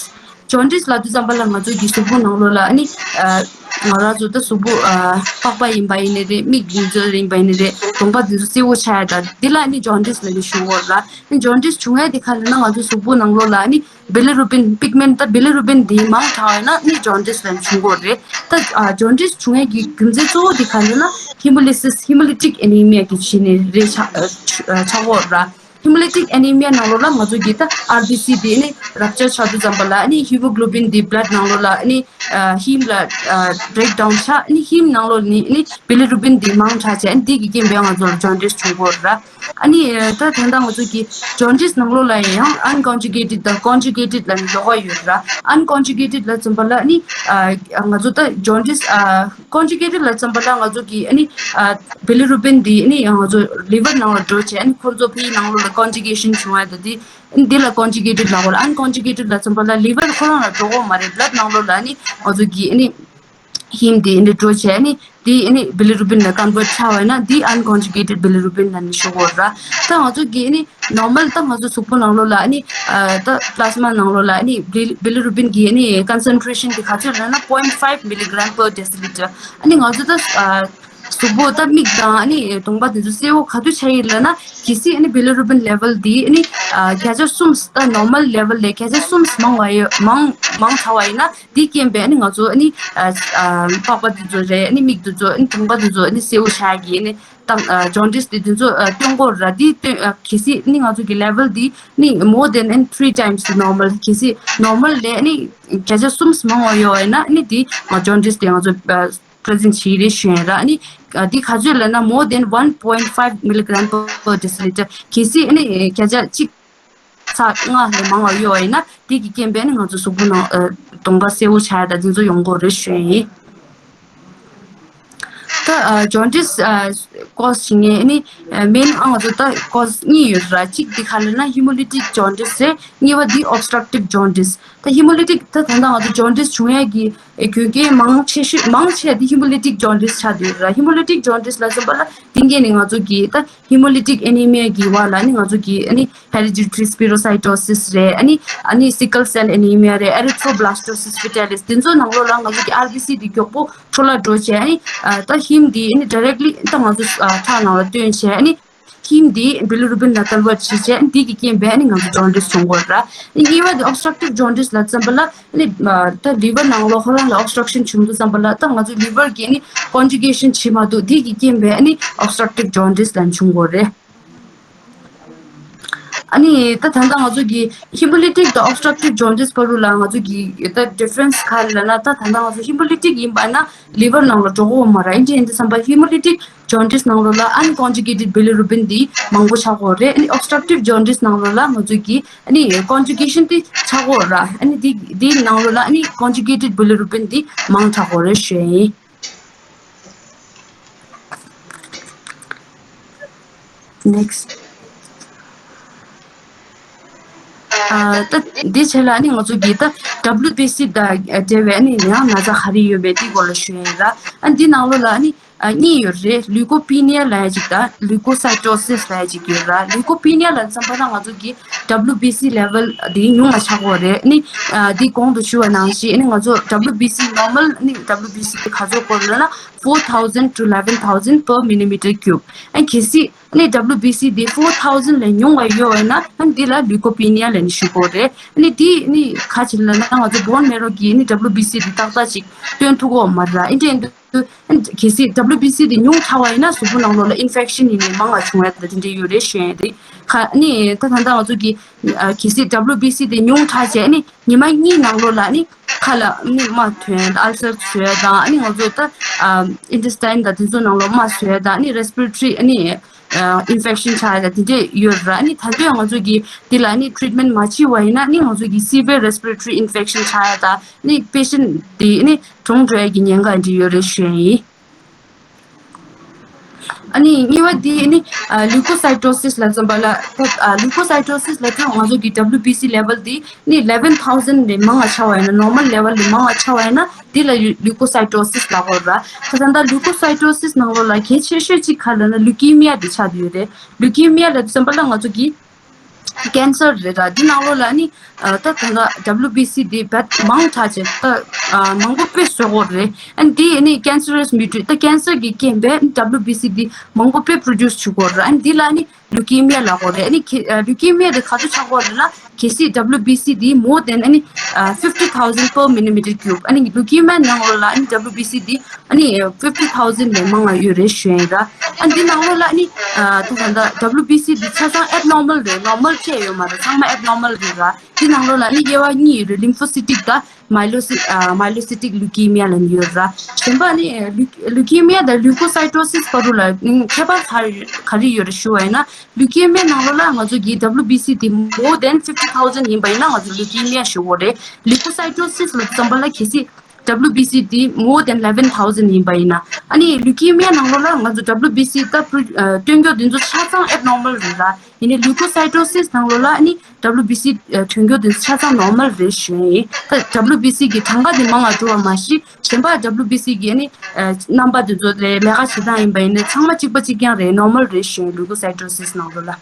jaundice ལབ་དུས་ཙམ་པ་ལ་ང་ཚོའི་གི་གཟུགས་པོ་ནང་ལོགས་ལ་ཨ་ནི་ཨ་ང་རང་ཚོ་ད་གཟུགས་པོ་ཨ་པགས་པ་ཡིན་པ་ཡིན་ནི་རེད། མིག་འདི་ཚོ་ཡིན་པ་ཡིན་ནི་རེད། གདོང་པ་འདི་ཚོ་སེར་པོ་ཆགས་ཡ་ད་འདི་ལ་ཨ་ནི་jaundice ལབ་ནི་ཞུ་གོ་ར། ཨ་ནི་jaundice བྱུང་ཡ་དེ་ག་ལ་ན་ང་ཚོའི་གཟུགས་པོ་ནང་ལོགས་ལ་ཨ་ནི་bilirubin pigment ད་bilirubin འདི་མང་དྲགས་ཡོད་ན་ནི་jaundice ལ་བྱུང་གོ་རེད། ད་jaundice བྱུང་ཡས་ཀྱི་རྒྱུ་མཚན་གཙོ་བོ་འདི་ག་རེ་ན་hemolysis hemolytic anemia གི་བྱས་ནས་རེད་ཆགས་ཆགས་གོ་ར། hemolytic anemia ནང་ལོགས་ལ་ང་ཚོ་གི་ད་RBC འདི་ནི་rupture ཆགས་དུས་ཙམ་པ་ལ་ནི་hemoglobin འདི་blood ནང་ལོགས་ལ་ནི་heme ལ་breakdown ཆགས་ནི་heme ནང་ལོགས་ནི་ནི་bilirubin འདི་མང་དྲགས་བྱས་ནི་འདི་གི་རྐྱེན་པས་ང་ཚོ་ལ་jaundice བྱུང་གོ་ར། ཨ་ནི་ད་དེ་འདྲ་ང་ཚོ་གི་jaundice ནང་ལོགས་ལ་ཡང་unconjugated དང་conjugated ལ་ནི་ལོགས་ཀ་ཡོད་ར། unconjugated ལ་ཙམ་པ་ལ་ནི་ང་ཚོ་ད་jaundice conjugated ལ་ཙམ་པ་ལ་ང་ཚོ་གི་ཨ་ནི་bilirubin འདི་ཨ་ནི་ང་ཚོ་liver ནང་ལ་འགྲོ་བྱས་ཨ་ནི་ཁོ་ཚོ་ཕི་ནང་ལོགས་ལ་conjugation བྱུང་བ་ད་དེ་འདི་ལ་conjugated ལ་གོ་ལ། unconjugated ལ་ཙམ་པ་ལ་liver ཁོ་རང་ལ་འགྲོ་གོ་མ་རེད། blood ནང་ལོགས་ལ་ཨ་ནི་ང་ཚོ་གི་ཨ་ནི་heme དེ་འདི་འགྲོ་བྱས་ནི་དེ་ཨ་ནི་bilirubin ལ་convert ཆགས་པ་ཡིན་ན་དེ་unconjugated bilirubin ལ་ནི་ཞུ་གོ་ར། ད་ང་ཚོ་གི་ཨ་ནི་normal ད་ང་ཚོ་གཟུགས་པོ་ནང་ལོགས་ལ་ཨ་ནི་ད་plasma ནང་ལོགས་ལ་ཨ་ནི་bilirubin གི་ཨ་ནི་concentration དེ་ག་ཚོད་ལབ་ན point five milligram per deciliter ཨ་ནི་ང་ཚོ་ད་གཟུགས་པོ་ད་མིག་དང་ཨ་ནི་གདོང་པ་དེ་ཚོ་སེར་པོ་ག་དུས་ཆགས་ཡིན་ལབ་ན་གལ་སྲིད་ཨ་ནི་bilirubin level དེ་ཨ་ནི་བརྒྱ་ཆ་གསུམ་ད་normal level ལས་བརྒྱ་ཆ་གསུམ་མང་བ་ཡོད་མང་མང་ཆགས་པ་ཡིན་ན། དེའི་རྐྱེན་པས་ནི་ང་ཚོ་ནི་པགས་པ་དེ་ཚོ་རེད། ནི་མིག་དེ་ཚོ་ནི་གདོང་པ་དེ་ཚོ་ནི་སེར་པོ་ཆགས་ཀྱི་ནི་ཏང་jaundice དེ་དེ་ཚོ་སྟོན་གོ་ར། དེ་སྟོན་གལ་སྲིད་ནི་ང་ཚོ་གི་level དེ་ནི་more than and three times the normal གལ་སྲིད་normal ལས་ནི་བརྒྱ་ཆ་གསུམ་མང་བ་ཡོད་པ་ཡིན་ན་ནི་དེ་jaundice དེ་ང་ཚོ་present བྱེད་རེད་ཞུ་ཡིན་ར། ནི་དེ་ག་ཚོད་ལབ་ན་more than one point five milligram per deciliter གལ་སྲིད་ནི་བརྒྱ་ཆ་གཅིག་ཚ་ལྔ་ལས་མང་བ་ཡོད་པ་ཡིན་ན་དེ་གི་རྐྱེན་པས་ནི་ང་ཚོ་གཟུགས་པོ་ནང་གདོང་པ་སེར་པོ་ཆགས་ཡ་དང་དེ་ཚོ་ཡོང་གི་རེད་ཞུ་ཡ་ཡིན། ད་ཨ་ཇོན་ཌིས་ཨ་ཀོ་སི་བྱེད་མཁན་ཨ་ནི་མེན་ཨ་ང་ཚོ་ད་ཀོ་སི་གཉིས་ཡོད་ར། གཅིག་འདི་ག་ལབ་ན་ཧི་མོ་ལི་ཊིག་ཇོན་ཌིས་རེད། གཉིས་པ་འདི་ཨོབ་སི་ཊྲག་ཊིབ་ཇོན་ཌིས། ད་ཧི་མོ་ལི་ཊིག་ད་ད་ལྟ་ང་ཚོ་ཇོན་ཌིས་བྱུང་ཡས་ཀྱི་ཨེ་རྒྱུ་རྐྱེན་མང་ཆེ་ཤོས་མང་ཆེ་འདི་ཧི་མོ་ལི་ཊིག་ཇོན་ཌིས་ཆགས་བསྡད་ཡོད་ར། ཧི་མོ་ལི་ཊིག་ཇོན་ཌིས་ལབ་ཙམ་པ་ལ་འདི་གས་ནི་ང་ཚོ་གི་ད་ཧི་མོ་ལི་ཊིག་ཨེ་ནི་མི་ཡ་གི་བར་ལ་ནི་ང་ཚོ་གི་ཨ་ནི་ཧེ་རི་ཌི་ཊི་རི་སི་པི་རོ་སའི་ཊོ་སིས་རེད། ཨ་ནི་ཨ་ནི་སི་ཀལ་སེལ་ཨེ་ནི་མི་ཡ་རེད། ཨེ་རི་ཐྲོ་བྷ་ལ་སི་ཊོ་སིས་ཕི་ཊ་ལི་སི། དེ་ཚོ་ནང་ལོགས་ལ་ང་ཚོ་གི་ཨར་བི་སི་འདི་མགྱོགས་པོ་འཕྲོ་བརླག་འགྲོ་བྱས། ཨ་ནི་ཨ་ད་ཧེམ་འདི་ཨ་ནི་ཌའི་རེག་ལི་ད་ང་ཚོ་ཨ་ཁྲག་ནང་ལ་བཏོན་བྱས། ཨ་ནི་ཧེམ་འདི་བི་ལི་རུ་བིན་ལ་ཀོན་ཝར་ཊི་བྱེད་བྱས། ཨ་ནི་འདི་གི་རྐྱེན་པས་ཨ་ནི་ང་ཚོ་ཇོན་ཌིས་བྱུང་གི་ཡོད་ར། ཨ་ནི་གཉིས་པ་འདི་ཨོབ་སི་ཊྲག་ཊིབ་ཇོན་ཌིས་ལབ་ཙམ་པ་ལ་ཨ་ནི་ཨ་ད་ལི་ཝར་ནང་ལོགས་ཁོ་རང་ལ་ཨོབ་སི་ཊྲག་ཤན་བྱུང་དུས་ཙམ་པ་ལ་ད་ང་ཚོ་ལི་ཝར་གྱིས་ཨ་ནི་ཀོན་ཇུ་གེ་ཤན་བྱེད་མ་ཐུབ། འདི་གི་རྐྱེན་པས་ཨ་ནི་ཨོབ་སི་ཊྲག་ཊིབ་ཇོན་ཌིས་ལབ་བྱུང་གི་ཡོད་རེད། ཨ་ནི་ད་ད་ལྟ་ང་ཚོ་གི་ཧི་མོ་ལི་ཊིག་དང་ཨོབ་སི་ཊྲག་ཊིབ་ཇོན་ཌིས་བར་དུ་ལ་ང་ཚོ་གི་ད་ཌི་ཕ་རེན་སི་ག་རེ་ལབ་ན། ད་ད་ལྟ་ང་ཚོ་ཧི་མོ་ལི་ཊིག་ཡིན་པ་ན་ལི་ཝར་ནང་ལ་འགྲོ་གི་ཡོད་མ་རེད། ཨིན་ཇི་ཡིན་དུས་ཙམ་པ་ཧི་མོ་ལི་ཊིག་ཇོན་ཌིས་ནང་ལོགས་ལ་ཨན་ཀོན་ཇུ་གེ་ཊིཌ་བི་ལི་རུ་བིན་འདི་མང་པོ་ཆགས་ཀྱི་ཡོད་རེད། ཨ་ནི་ཨོབ་སི་ཊྲག་ཊིབ་ཇོན་ཌིས་ནང་ལོགས་ལ་ང་ཚོ་གི་ཨ་ནི་ཀོན་ཇུ་གེ་ཤན་འདི་ཆགས་ཀྱི་ཡོད་ར། ཨ་ནི་འདི་འདི་ནང་ལོགས་ལ་ཨ་ནི་ཀོན་ཇུ་གེ་ཊིཌ་བི་ལི་རུ་བིན་འདི་མང་དྲགས་ཀྱི་ཡོད་རེད་ཞུ་ཡ་ཡིན། Next. ཨ་ད་འདི་བྱས་ལ་ནི་ང་ཚོ་གི་ད་ཌབ་ལུ་བི་སི་དང་འབྲེལ་བའི་ནི་ཡང་ན་ཚ་ག་རེ་ཡོད་པའི་དེ་སྐོར་ལ་ཞུ་ཡ་ཡིན་ར། ཨ་འདི་ནང་ལོགས་ལ་ནི་ཨ་གཉིས་ཡོད་རེད། ལུ་ཀོ་པི་ནི་ཡ་ལབ་ཡ་གཅིག་དང་ལུ་ཀོ་སའི་ཊོ་སིས་ལབ་ཡ་གཅིག་ཡོད་ར། ལུ་ཀོ་པི་ནི་ཡ་ལབ་ཙམ་པ་ན་ང་ཚོ་གི་ཌབ་ལུ་བི་སི་ལེ་ཝལ་དེ་ཉུང་བ་ཆགས་ཀྱི་ཡོད་རེད། ནི་ཨ་འདི་གོང་དུ་ཞུ་བ་ནང་བཞིན་ནི་ང་ཚོ་ཌབ་ལུ་བི་སི་ནོར་མལ་ནི་ཌབ་ལུ་བི་སི་དེ་ག་ཚོད་སྐོར་ལབ་ན་four thousand to eleven thousand per millimeter cube. ཨ་གལ་སྲིད་ནི་ཌབ་ལུ་བི་སི་དེ་four thousand ལས་ཉུང་བ་ཡོད་པ་ཡིན་ན་ཨ་འདི་ལ་ལུ་ཀོ་པི་ནི་ཡ་ལབ་ནས་ཞུ་གི་ཡོད་རེད། ཨ་ནི་འདི་ནི་ག་ཅིག་ལབ་ན་ང་ཚོ་བོན་མེ་རོ་གི་ནི་ཌབ་ལུ་བི་སི་དེ་ཏག་ཏག་ཅིག་སྟོན་ཐུབ་ཀྱི་ཡོད་མ་རེད། ཨ་འདྲ་ཡིན་དུས་ཨ་གལ་སྲིད་ཌབ་ལུ་བི་སི་དེ་ཉུང་དྲགས་པ་ཡིན་ན་གཟུགས་པོ་ནང་ལོགས་ལ་ཨིན་ཕེག་ཤན་ཡིན་ནི་མང་བ་བྱུང་ཡ་དེ་འདྲ་ཡོད་རེད་ཞུ་ཡ་རེད། ཁ་ནི་ད་ད་ལྟ་ང་ཚོ་གི་ཨ་གལ་སྲིད་ཌབ་ལུ་བི་སི་དེ་ཉུང་དྲགས་བྱས་ནི་ཉི་མ་གཉིས་ནང་ལོགས་ལ་ནི་ཁ་ལ་ནི་རྨ་ཐོན། ཨལ་སར་བཟོ་ཡ་དང་ནི་ང་ཚོ་ད་ཨ་ཨིན་ཊེ་སི་ཊའིན་དང་དེ་ཚོ་ནང་ལོགས་རྨ་བཟོ་ཡ་དང་ནི་རེ་སི་པི་རེ་ཊ་རི་ནི་ཨ་ཨིན་ཕེག་ཤན་ཆགས་ཡ་དང་དེ་འདྲས་ཡོད་ར། ནི་ད་དུང་ང་ཚོ་གི་འདི་ལ་ནི་ཊི་རིཊ་མེན་ཊི་མ་བྱས་པ་ཡིན་ན་ནི་ང་ཚོ་གི་སི་ཝི་ཡར་རེ་སི་པི་རེ་ཊ་རི་ཨིན་ཕེག་ཤན་ཆགས་ཡ་དང་ནི་པེ་ཤན་དེ་ནི་གྲོངས་འགྲོ་ཡ་གི་ཉེན་ཁ་འདི་ཡོད་རེད་ཞུ་ཡ་ཡིན། ཨ་ནི་གཉིས་པ་དེ་ནི་ལུ་ཀོ་སའི་ཊོ་སིས་ལབ་ཙམ་པ་ལ། ལུ་ཀོ་སའི་ཊོ་སིས་ལབ་ཙམ་ང་ཚོ་གི་ཌབ་ལུ་བི་སི་ལེ་ཝལ་དེ་ནི་eleven thousand ལས་མང་བ་ཆགས་པ་ཡིན་ན། ནོར་མལ་ལེ་ཝལ་ལས་མང་བ་ཆགས་པ་ཡིན་ན་དེ་ལ་ལུ་ཀོ་སའི་ཊོ་སིས་ལབ་ཀྱི་ཡོད་ར། ད་ད་ལྟ་ལུ་ཀོ་སའི་ཊོ་སིས་ནང་ལོགས་ལ་གལ་ཆེ་ཤོས་གཅིག་ག་ལབ་ན་ལུ་ཀི་མི་ཡ་དེ་ཆགས་བསྡད་ཡོད་རེད། ལུ་ཀི་མི་ཡ་ལབ་ཙམ་པ་ལ་ང་ཚོ་གི་ཀེན་སར་རེད་ར། འདི་ནང་ལོགས་ལ་ནི་ཨ་ད་ད་ལྟ་ཌབ་ལུ་བི་སི་འདི་བད་མང་དྲགས་བྱས་ད་ཨ་མང་པོ་དཔེ་བཟོ་གི་ཡོད་རེད། ཨ་འདི་ནི་ཀེན་སར་རས་མིའུ་ཊེན་ཊི་ད་ཀེན་སར་གྱི་རྐྱེན་པས་ཌབ་ལུ་བི་སི་འདི་མང་པོ་དཔེ་པྲོ་ཌུས་བྱེད་ཀྱི་ཡོད་རེད། ཨ་འདི་ལ་ནི་ལུ་ཀི་མི་ཡ་ལབ་ཀྱི་ཡོད་རེད། ཨ་ནི་ཁེ་ཨ་ལུ་ཀི་མི་ཡ་འདི་ག་ཚོད་ཆགས་ཀྱི་ཡོད་རེད་ལབ་ན། གལ་སྲིད་ཌབ་ལུ་བི་སི་འདི་more than ཨ་ནི་ཨ་fifty thousand per millimeter cube. ཨ་ནི་ལུ་ཀི་མི་ཡ་ནང་ལོགས་ལ་ཨ་ནི་ཌབ་ལུ་བི་སི་འདི་ཨ་ནི་fifty thousand ལས་མང་བ་ཡོད་རེད་ཞུ་ཡ་ཡིན་ར། ཨ་འདི་ནང་ལོགས་ལ་ཨ་ནི་ཨ་ད་ད་ལྟ་ཌབ་ལུ་བི་སི་འདི་ཆ་ཚང་ཨེབ་ནོར་མལ་རེད། ནོར་མལ་བཅས་ཡོད་མ་རེད། ཚང་མ་ཨེབ་ནོར་མལ་རེད་ར། འདི་ནང་ལོགས་ལ་ཨ་ནི་དབྱེ་བ་གཉིས་ཡོད་རེད། ལིམ་ཕོ་སི་ཊིག་དང་མའི་ལོ་སི་ཨ་མའི་ལོ་སི་ཊིག་ལུ་ཀི་མི་ཡ་ལབ་ནས་ཡོད་ར། གཞན་པ་ཨ་ནི་ལུ་ལུ་ཀི་མི་ཡ་དང་ལུ་ཀོ་སའི་ཊོ་སིས་བར་དུ་ལ་ཨ་ནི་ཁྱད་པར་ག་རེ་ག་རེ་ཡོད་རེད་ཞུ་བ་ཡིན་ན། ལུ་ཀི་མི་ཡ་ནང་ལོགས་ལ་ང་ཚོ་གི་ཌབ་ལུ་བི་སི་དེ་more than fifty thousand ཡིན་པ་ཡིན་ན་ང་ཚོ་ལུ་ཀི་མི་ཡ་ཞུ་དགོས་རེད། ལུ་ཀོ་སའི་ཊོ་སིས་ལབ་ཙམ་པ་ལ་གལ་སྲིད་ཌབ་ལུ་བི་སི་དེ་more than eleven thousand ཡིན་པ་ཡིན་ན། ཨ་ནི་ལུ་ཀི་མི་ཡ་ནང་ལོགས་ལ་ང་ཚོ་ཌབ་ལུ་བི་སི་ད་པྲོ་ཨ་སྟོན་རྒྱུ་དེ་ཚོ་ཆ་ཚང་ཨེབ་ནོར་མལ་རེད་ར། ཡིན་ནའི་ལུ་ཀོ་སའི་ཊོ་སིས་ནང་ལོགས་ལ་ཨ་ནི་ཌབ་ལུ་བི་སི་ཨ་ཐོན་རྒྱུ་དེ་ཆ་ཚང་ནོར་མལ་རེད་ཞུ་ཡ་ཡིན། ད་ཌབ་ལུ་བི་སི་གི་གྲངས་ཀ་དེ་མང་བ་འགྲོ་བ་མ་གཞི་གཞན་པ་ཌབ་ལུ་བི་སི་གི་ཨ་ནི་ཨ་རྣམ་པ་དེ་ཚོ་རེད། ལས་ཀ་བྱེད་སྟངས་ཡིན་པ་ཡིན་ནའི་ཚང་མ་གཅིག་པ་གཅིག་རྐྱང་རེད། ནོར་མལ་རེད་ཞུ་ཡ་ཡིན། ལུ་ཀོ་སའི་ཊོ་སིས་ནང་ལོགས་ལ།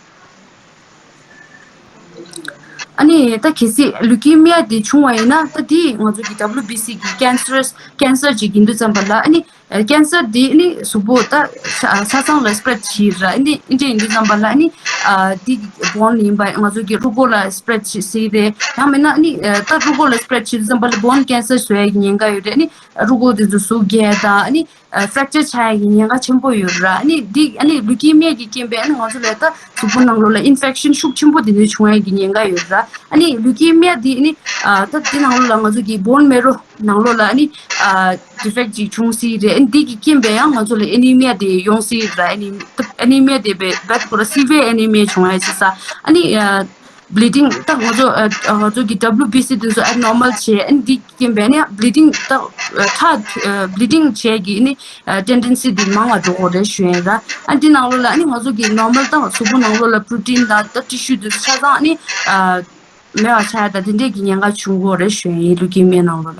ཨ་ནི་ད་གལ་སྲིད་ལུ་ཀི་མི་ཡ་དེ་བྱུང་བ་ཡིན་ན་ད་དེ་ང་ཚོ་གི་ཌབ་ལུ་བི་སི་གི་ཀེན་སར་ཀེན་སར་ཅིག་ཡིན་དུས་ཙམ་པ་ལ་ཨ་ནི་ཨ་ཀེན་སར་དེ་ཨ་ནི་གཟུགས་པོ་ད་ཆ་ཆ་ཚང་ལ་སི་པི་རེཌ་བྱེད་ར། ཨ་ནི་ཨ་འདྲ་ཡིན་དུས་ཙམ་པ་ལ་ཨ་ནི་ཨ་དེ་བོན་ཡིན་པ་ང་ཚོ་གི་རུས་ཁོག་ལ་སི་པི་རེཌ་བྱེད་སྲིད་རེད། ཡང་མིན་ན་ཨ་ནི་ཨ་ད་རུས་ཁོག་ལ་སི་པི་རེཌ་བྱེད་དུས་ཙམ་པ་ལ་བོན་ཀེན་སར་བཟོ་ཡ་གི་ཉེན་ཁ་ཡོད་རེད། ཨ་ནི་རུས་ཁོག་དེ་ཚོ་ཟུག་རྒྱག་ཡ་དང་ཨ་ནི་ཨ་ཕྲེག་ཅར་ཆགས་ཡ་གི་ཉེན་ཁ་ཆེན་པོ་ཡོད་ར། ཨ་ནི་འདི་ཨ་ནི་ལུ་ཀི་མི་ཡ་གི་རྐྱེན་པས་ཨ་ནི་ང་ཚོ་ལ་ད་གཟུགས་པོ་ནང་ལོགས་ལ་ཨིན་ཕེག་ཤན་ཤུགས་ཆེན་པོ་དེ་འདྲ་བྱུང་ཡ་གི་ཉེན་ཁ་ཡོད་ར། ཨ་ནི་ལུ་ཀི་མི་ཡ་འདི་ཨ་ནི་ཨ་ད་འདི་ནང་ལོགས་ལ་ང་ཚོ་གི་བོན་མེ་རོ་ནང་ལོགས་ལ་ཨ་ནི་ཨ་ཌི་ཕེག་ཅིག་བྱུང་སྲིད་རེད། ཨ་ནི་འདི་གི་རྐྱེན་པས་ཡང་ང་ཚོ་ལ་ཨེ་ནི་མི་ཡ་དེ་ཡོང་སྲིད་ར། ཨེ་ནི་ཨེ་ནི་མི་ཡ་དེ་བས་བད་ཁོ་ར་སི་ཝི་ཡར་ཨེ་ནི་མི་ཡ་བྱུང་ཡ་བྱེད་ས། ཨ་ནི་ཨ་ bleeding ད་ང་ཚོ་ཨ་ང་ཚོ་གི་W B C དེ་ཚོ་abnormal བྱས། ཨ་ནི་འདི་རྐྱེན་པས་ནི་bleeding ད་ཁྲག་bleeding བྱས་ཀྱི་ནི་tendency དེ་མང་བ་འགྲོ་གི་རེད་ཞུ་ཡིན་ར། ཨ་འདི་ནང་ལོགས་ལ་ཨ་ནི་ང་ཚོ་གི་normal ད་གཟུགས་པོ་ནང་ལོགས་ལ་protein ད་ད་tissue དེ་ཚོ་ཆ་ཚང་ཨ་ནི་མེད་པ་ཆགས་ཡ་ད་དེ་འདྲས་ཀྱི་ཉེན་ཁ་བྱུང་གི་རེད་ཞུ་ཡིན་ལུ་ཀི་མི་ཡ་ནང་ལོགས་ལ།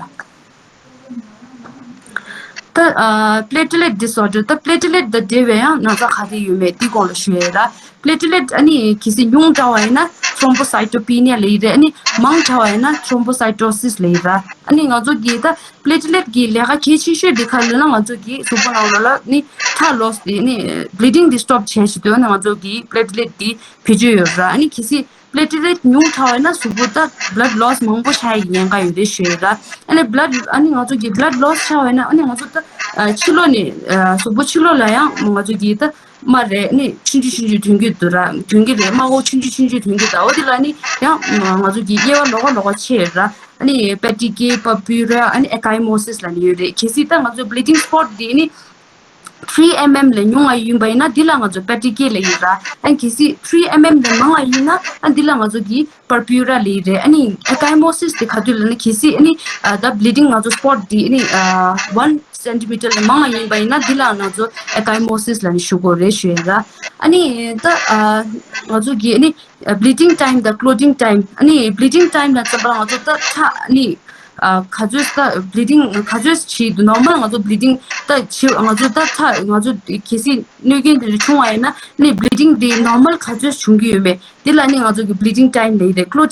ད་platelet disorder ད་platelet དང་འབྲེལ་བའི་ཡང་ན་ཚ་ག་རེ་ཡོད་མེད་འདི་སྐོར་ལ་ཞུ་ཡས་ར། platelet ཨ་ནི་གལ་སྲིད་ཉུང་དྲགས་པ་ཡིན་ན་thrombocytopenia ལབ་ཡི་རེད། ཨ་ནི་མང་དྲགས་པ་ཡིན་ན་thrombocytosis ལབ་ཡི་ར། ཨ་ནི་ང་ཚོ་གི་ད་platelet གི་ལས་ཀ་གལ་ཆེ་ཤོས་འདི་ག་ལབ་ན་ང་ཚོ་གི་གཟུགས་པོ་ནང་ལོགས་ལ་ནི་ཁྲག་loss དེ་ནི་bleeding དེ་stop བྱས་ཤི་དུས་ཨ་ནི་ང་ཚོ་གི་platelet དེ་བེད་སྤྱོད་ཡོད་ར། ཨ་ནི་གལ་སྲིད platelet ཉུང་དྲགས་པ་ཡིན་ན་གཟུགས་པོ་ད་blood loss མང་པོ་ཆགས་ཡི་ཉེན་ཁ་ཡོད་རེད་ཞུ་ཡི་ར། ཨ་ནི་blood ཨ་ནི་ང་ཚོ་གི་blood loss ཆགས་པ་ཡིན་ན་ཨ་ནི་ང་ཚོ་ད་ཕྱི་ལོགས་ནས་གཟུགས་པོ་ཕྱི་ལོགས་ལ་ཡང་ང་ཚོ་གི་ད་རྨ་རེད་ནི་ཆུང་ཆུང་ཆུང་ཆུང་ཐོན་གྱི་འདུག་ར། ཐོན་གྱི་རེད། རྨ་འོ་ཆུང་ཆུང་ཆུང་ཆུང་ཐོན་གྱི་འདུག་འོ་དེ་ལ་ནི་ཡང་ང་ཚོ་གི་དབྱེ་བ་ལོགས་ཀ་ལོགས་ཀ་ཕྱེ་ཡོད་ར། ཨ་ནི་petechiae purpura ཨ་ནི་ecchymosis ལབ་ནི་ཡོད་རེད། གལ་སྲིད་ད་ང་ཚོ་bleeding spot དེ་ནི three M M ལས་ཉུང་བ་ཡིན་པ་ཡིན་ན་འདི་ལ་ང་ཚོ་petechiae ལབ་ཡོད་ར། ཨ་ནི་གལ་སྲིད་three M M ལས་མང་བ་ཡིན་ན་ཨ་འདི་ལ་ང་ཚོ་གི་purpura ལབ་ཡོད་རེད། ཨ་ནི་ecchymosis དེ་ག་དུས་ལབ་ན་གལ་སྲིད་ཨ་ནི་ད་bleeding ང་ཚོ་spot དེ་ཨ་ནི་one centimeter ལས་མང་བ་ཡིན་པ་ཡིན་ན་འདི་ལ་ང་ཚོ་ecchymosis ལབ་ནི་ཞུ་དགོས་རེད་ཞུ་ཡོད་ར། ཨ་ནི་ད་ང་ཚོ་གི་ཨ་ནི་bleeding time དང་clotting time ཨ་ནི་bleeding time ལ་བརྩམས་པ་ང་ཚོ་ད་ཁྲག་ཨ་ནི་ག་ཚོད་ད་bleeding ག་ཚོད་བྱེད་འདུག normal ང་ཚོ་bleeding ད་བྱེད་ང་ཚོ་ད་ཁྲག་ང་ཚོ་གལ་སྲིད་གནོད་སྐྱོན་དེ་འདྲ་བྱུང་བ་ཡིན་ན་ཨ་ནི་bleeding དེ་normal ག་ཚོད་བྱུང་གི་ཡོད་མེད་དེ་ལ་ཨ་ནི་ང་ཚོ་གི་bleeding time ལབ་ཡི་རེད། clotting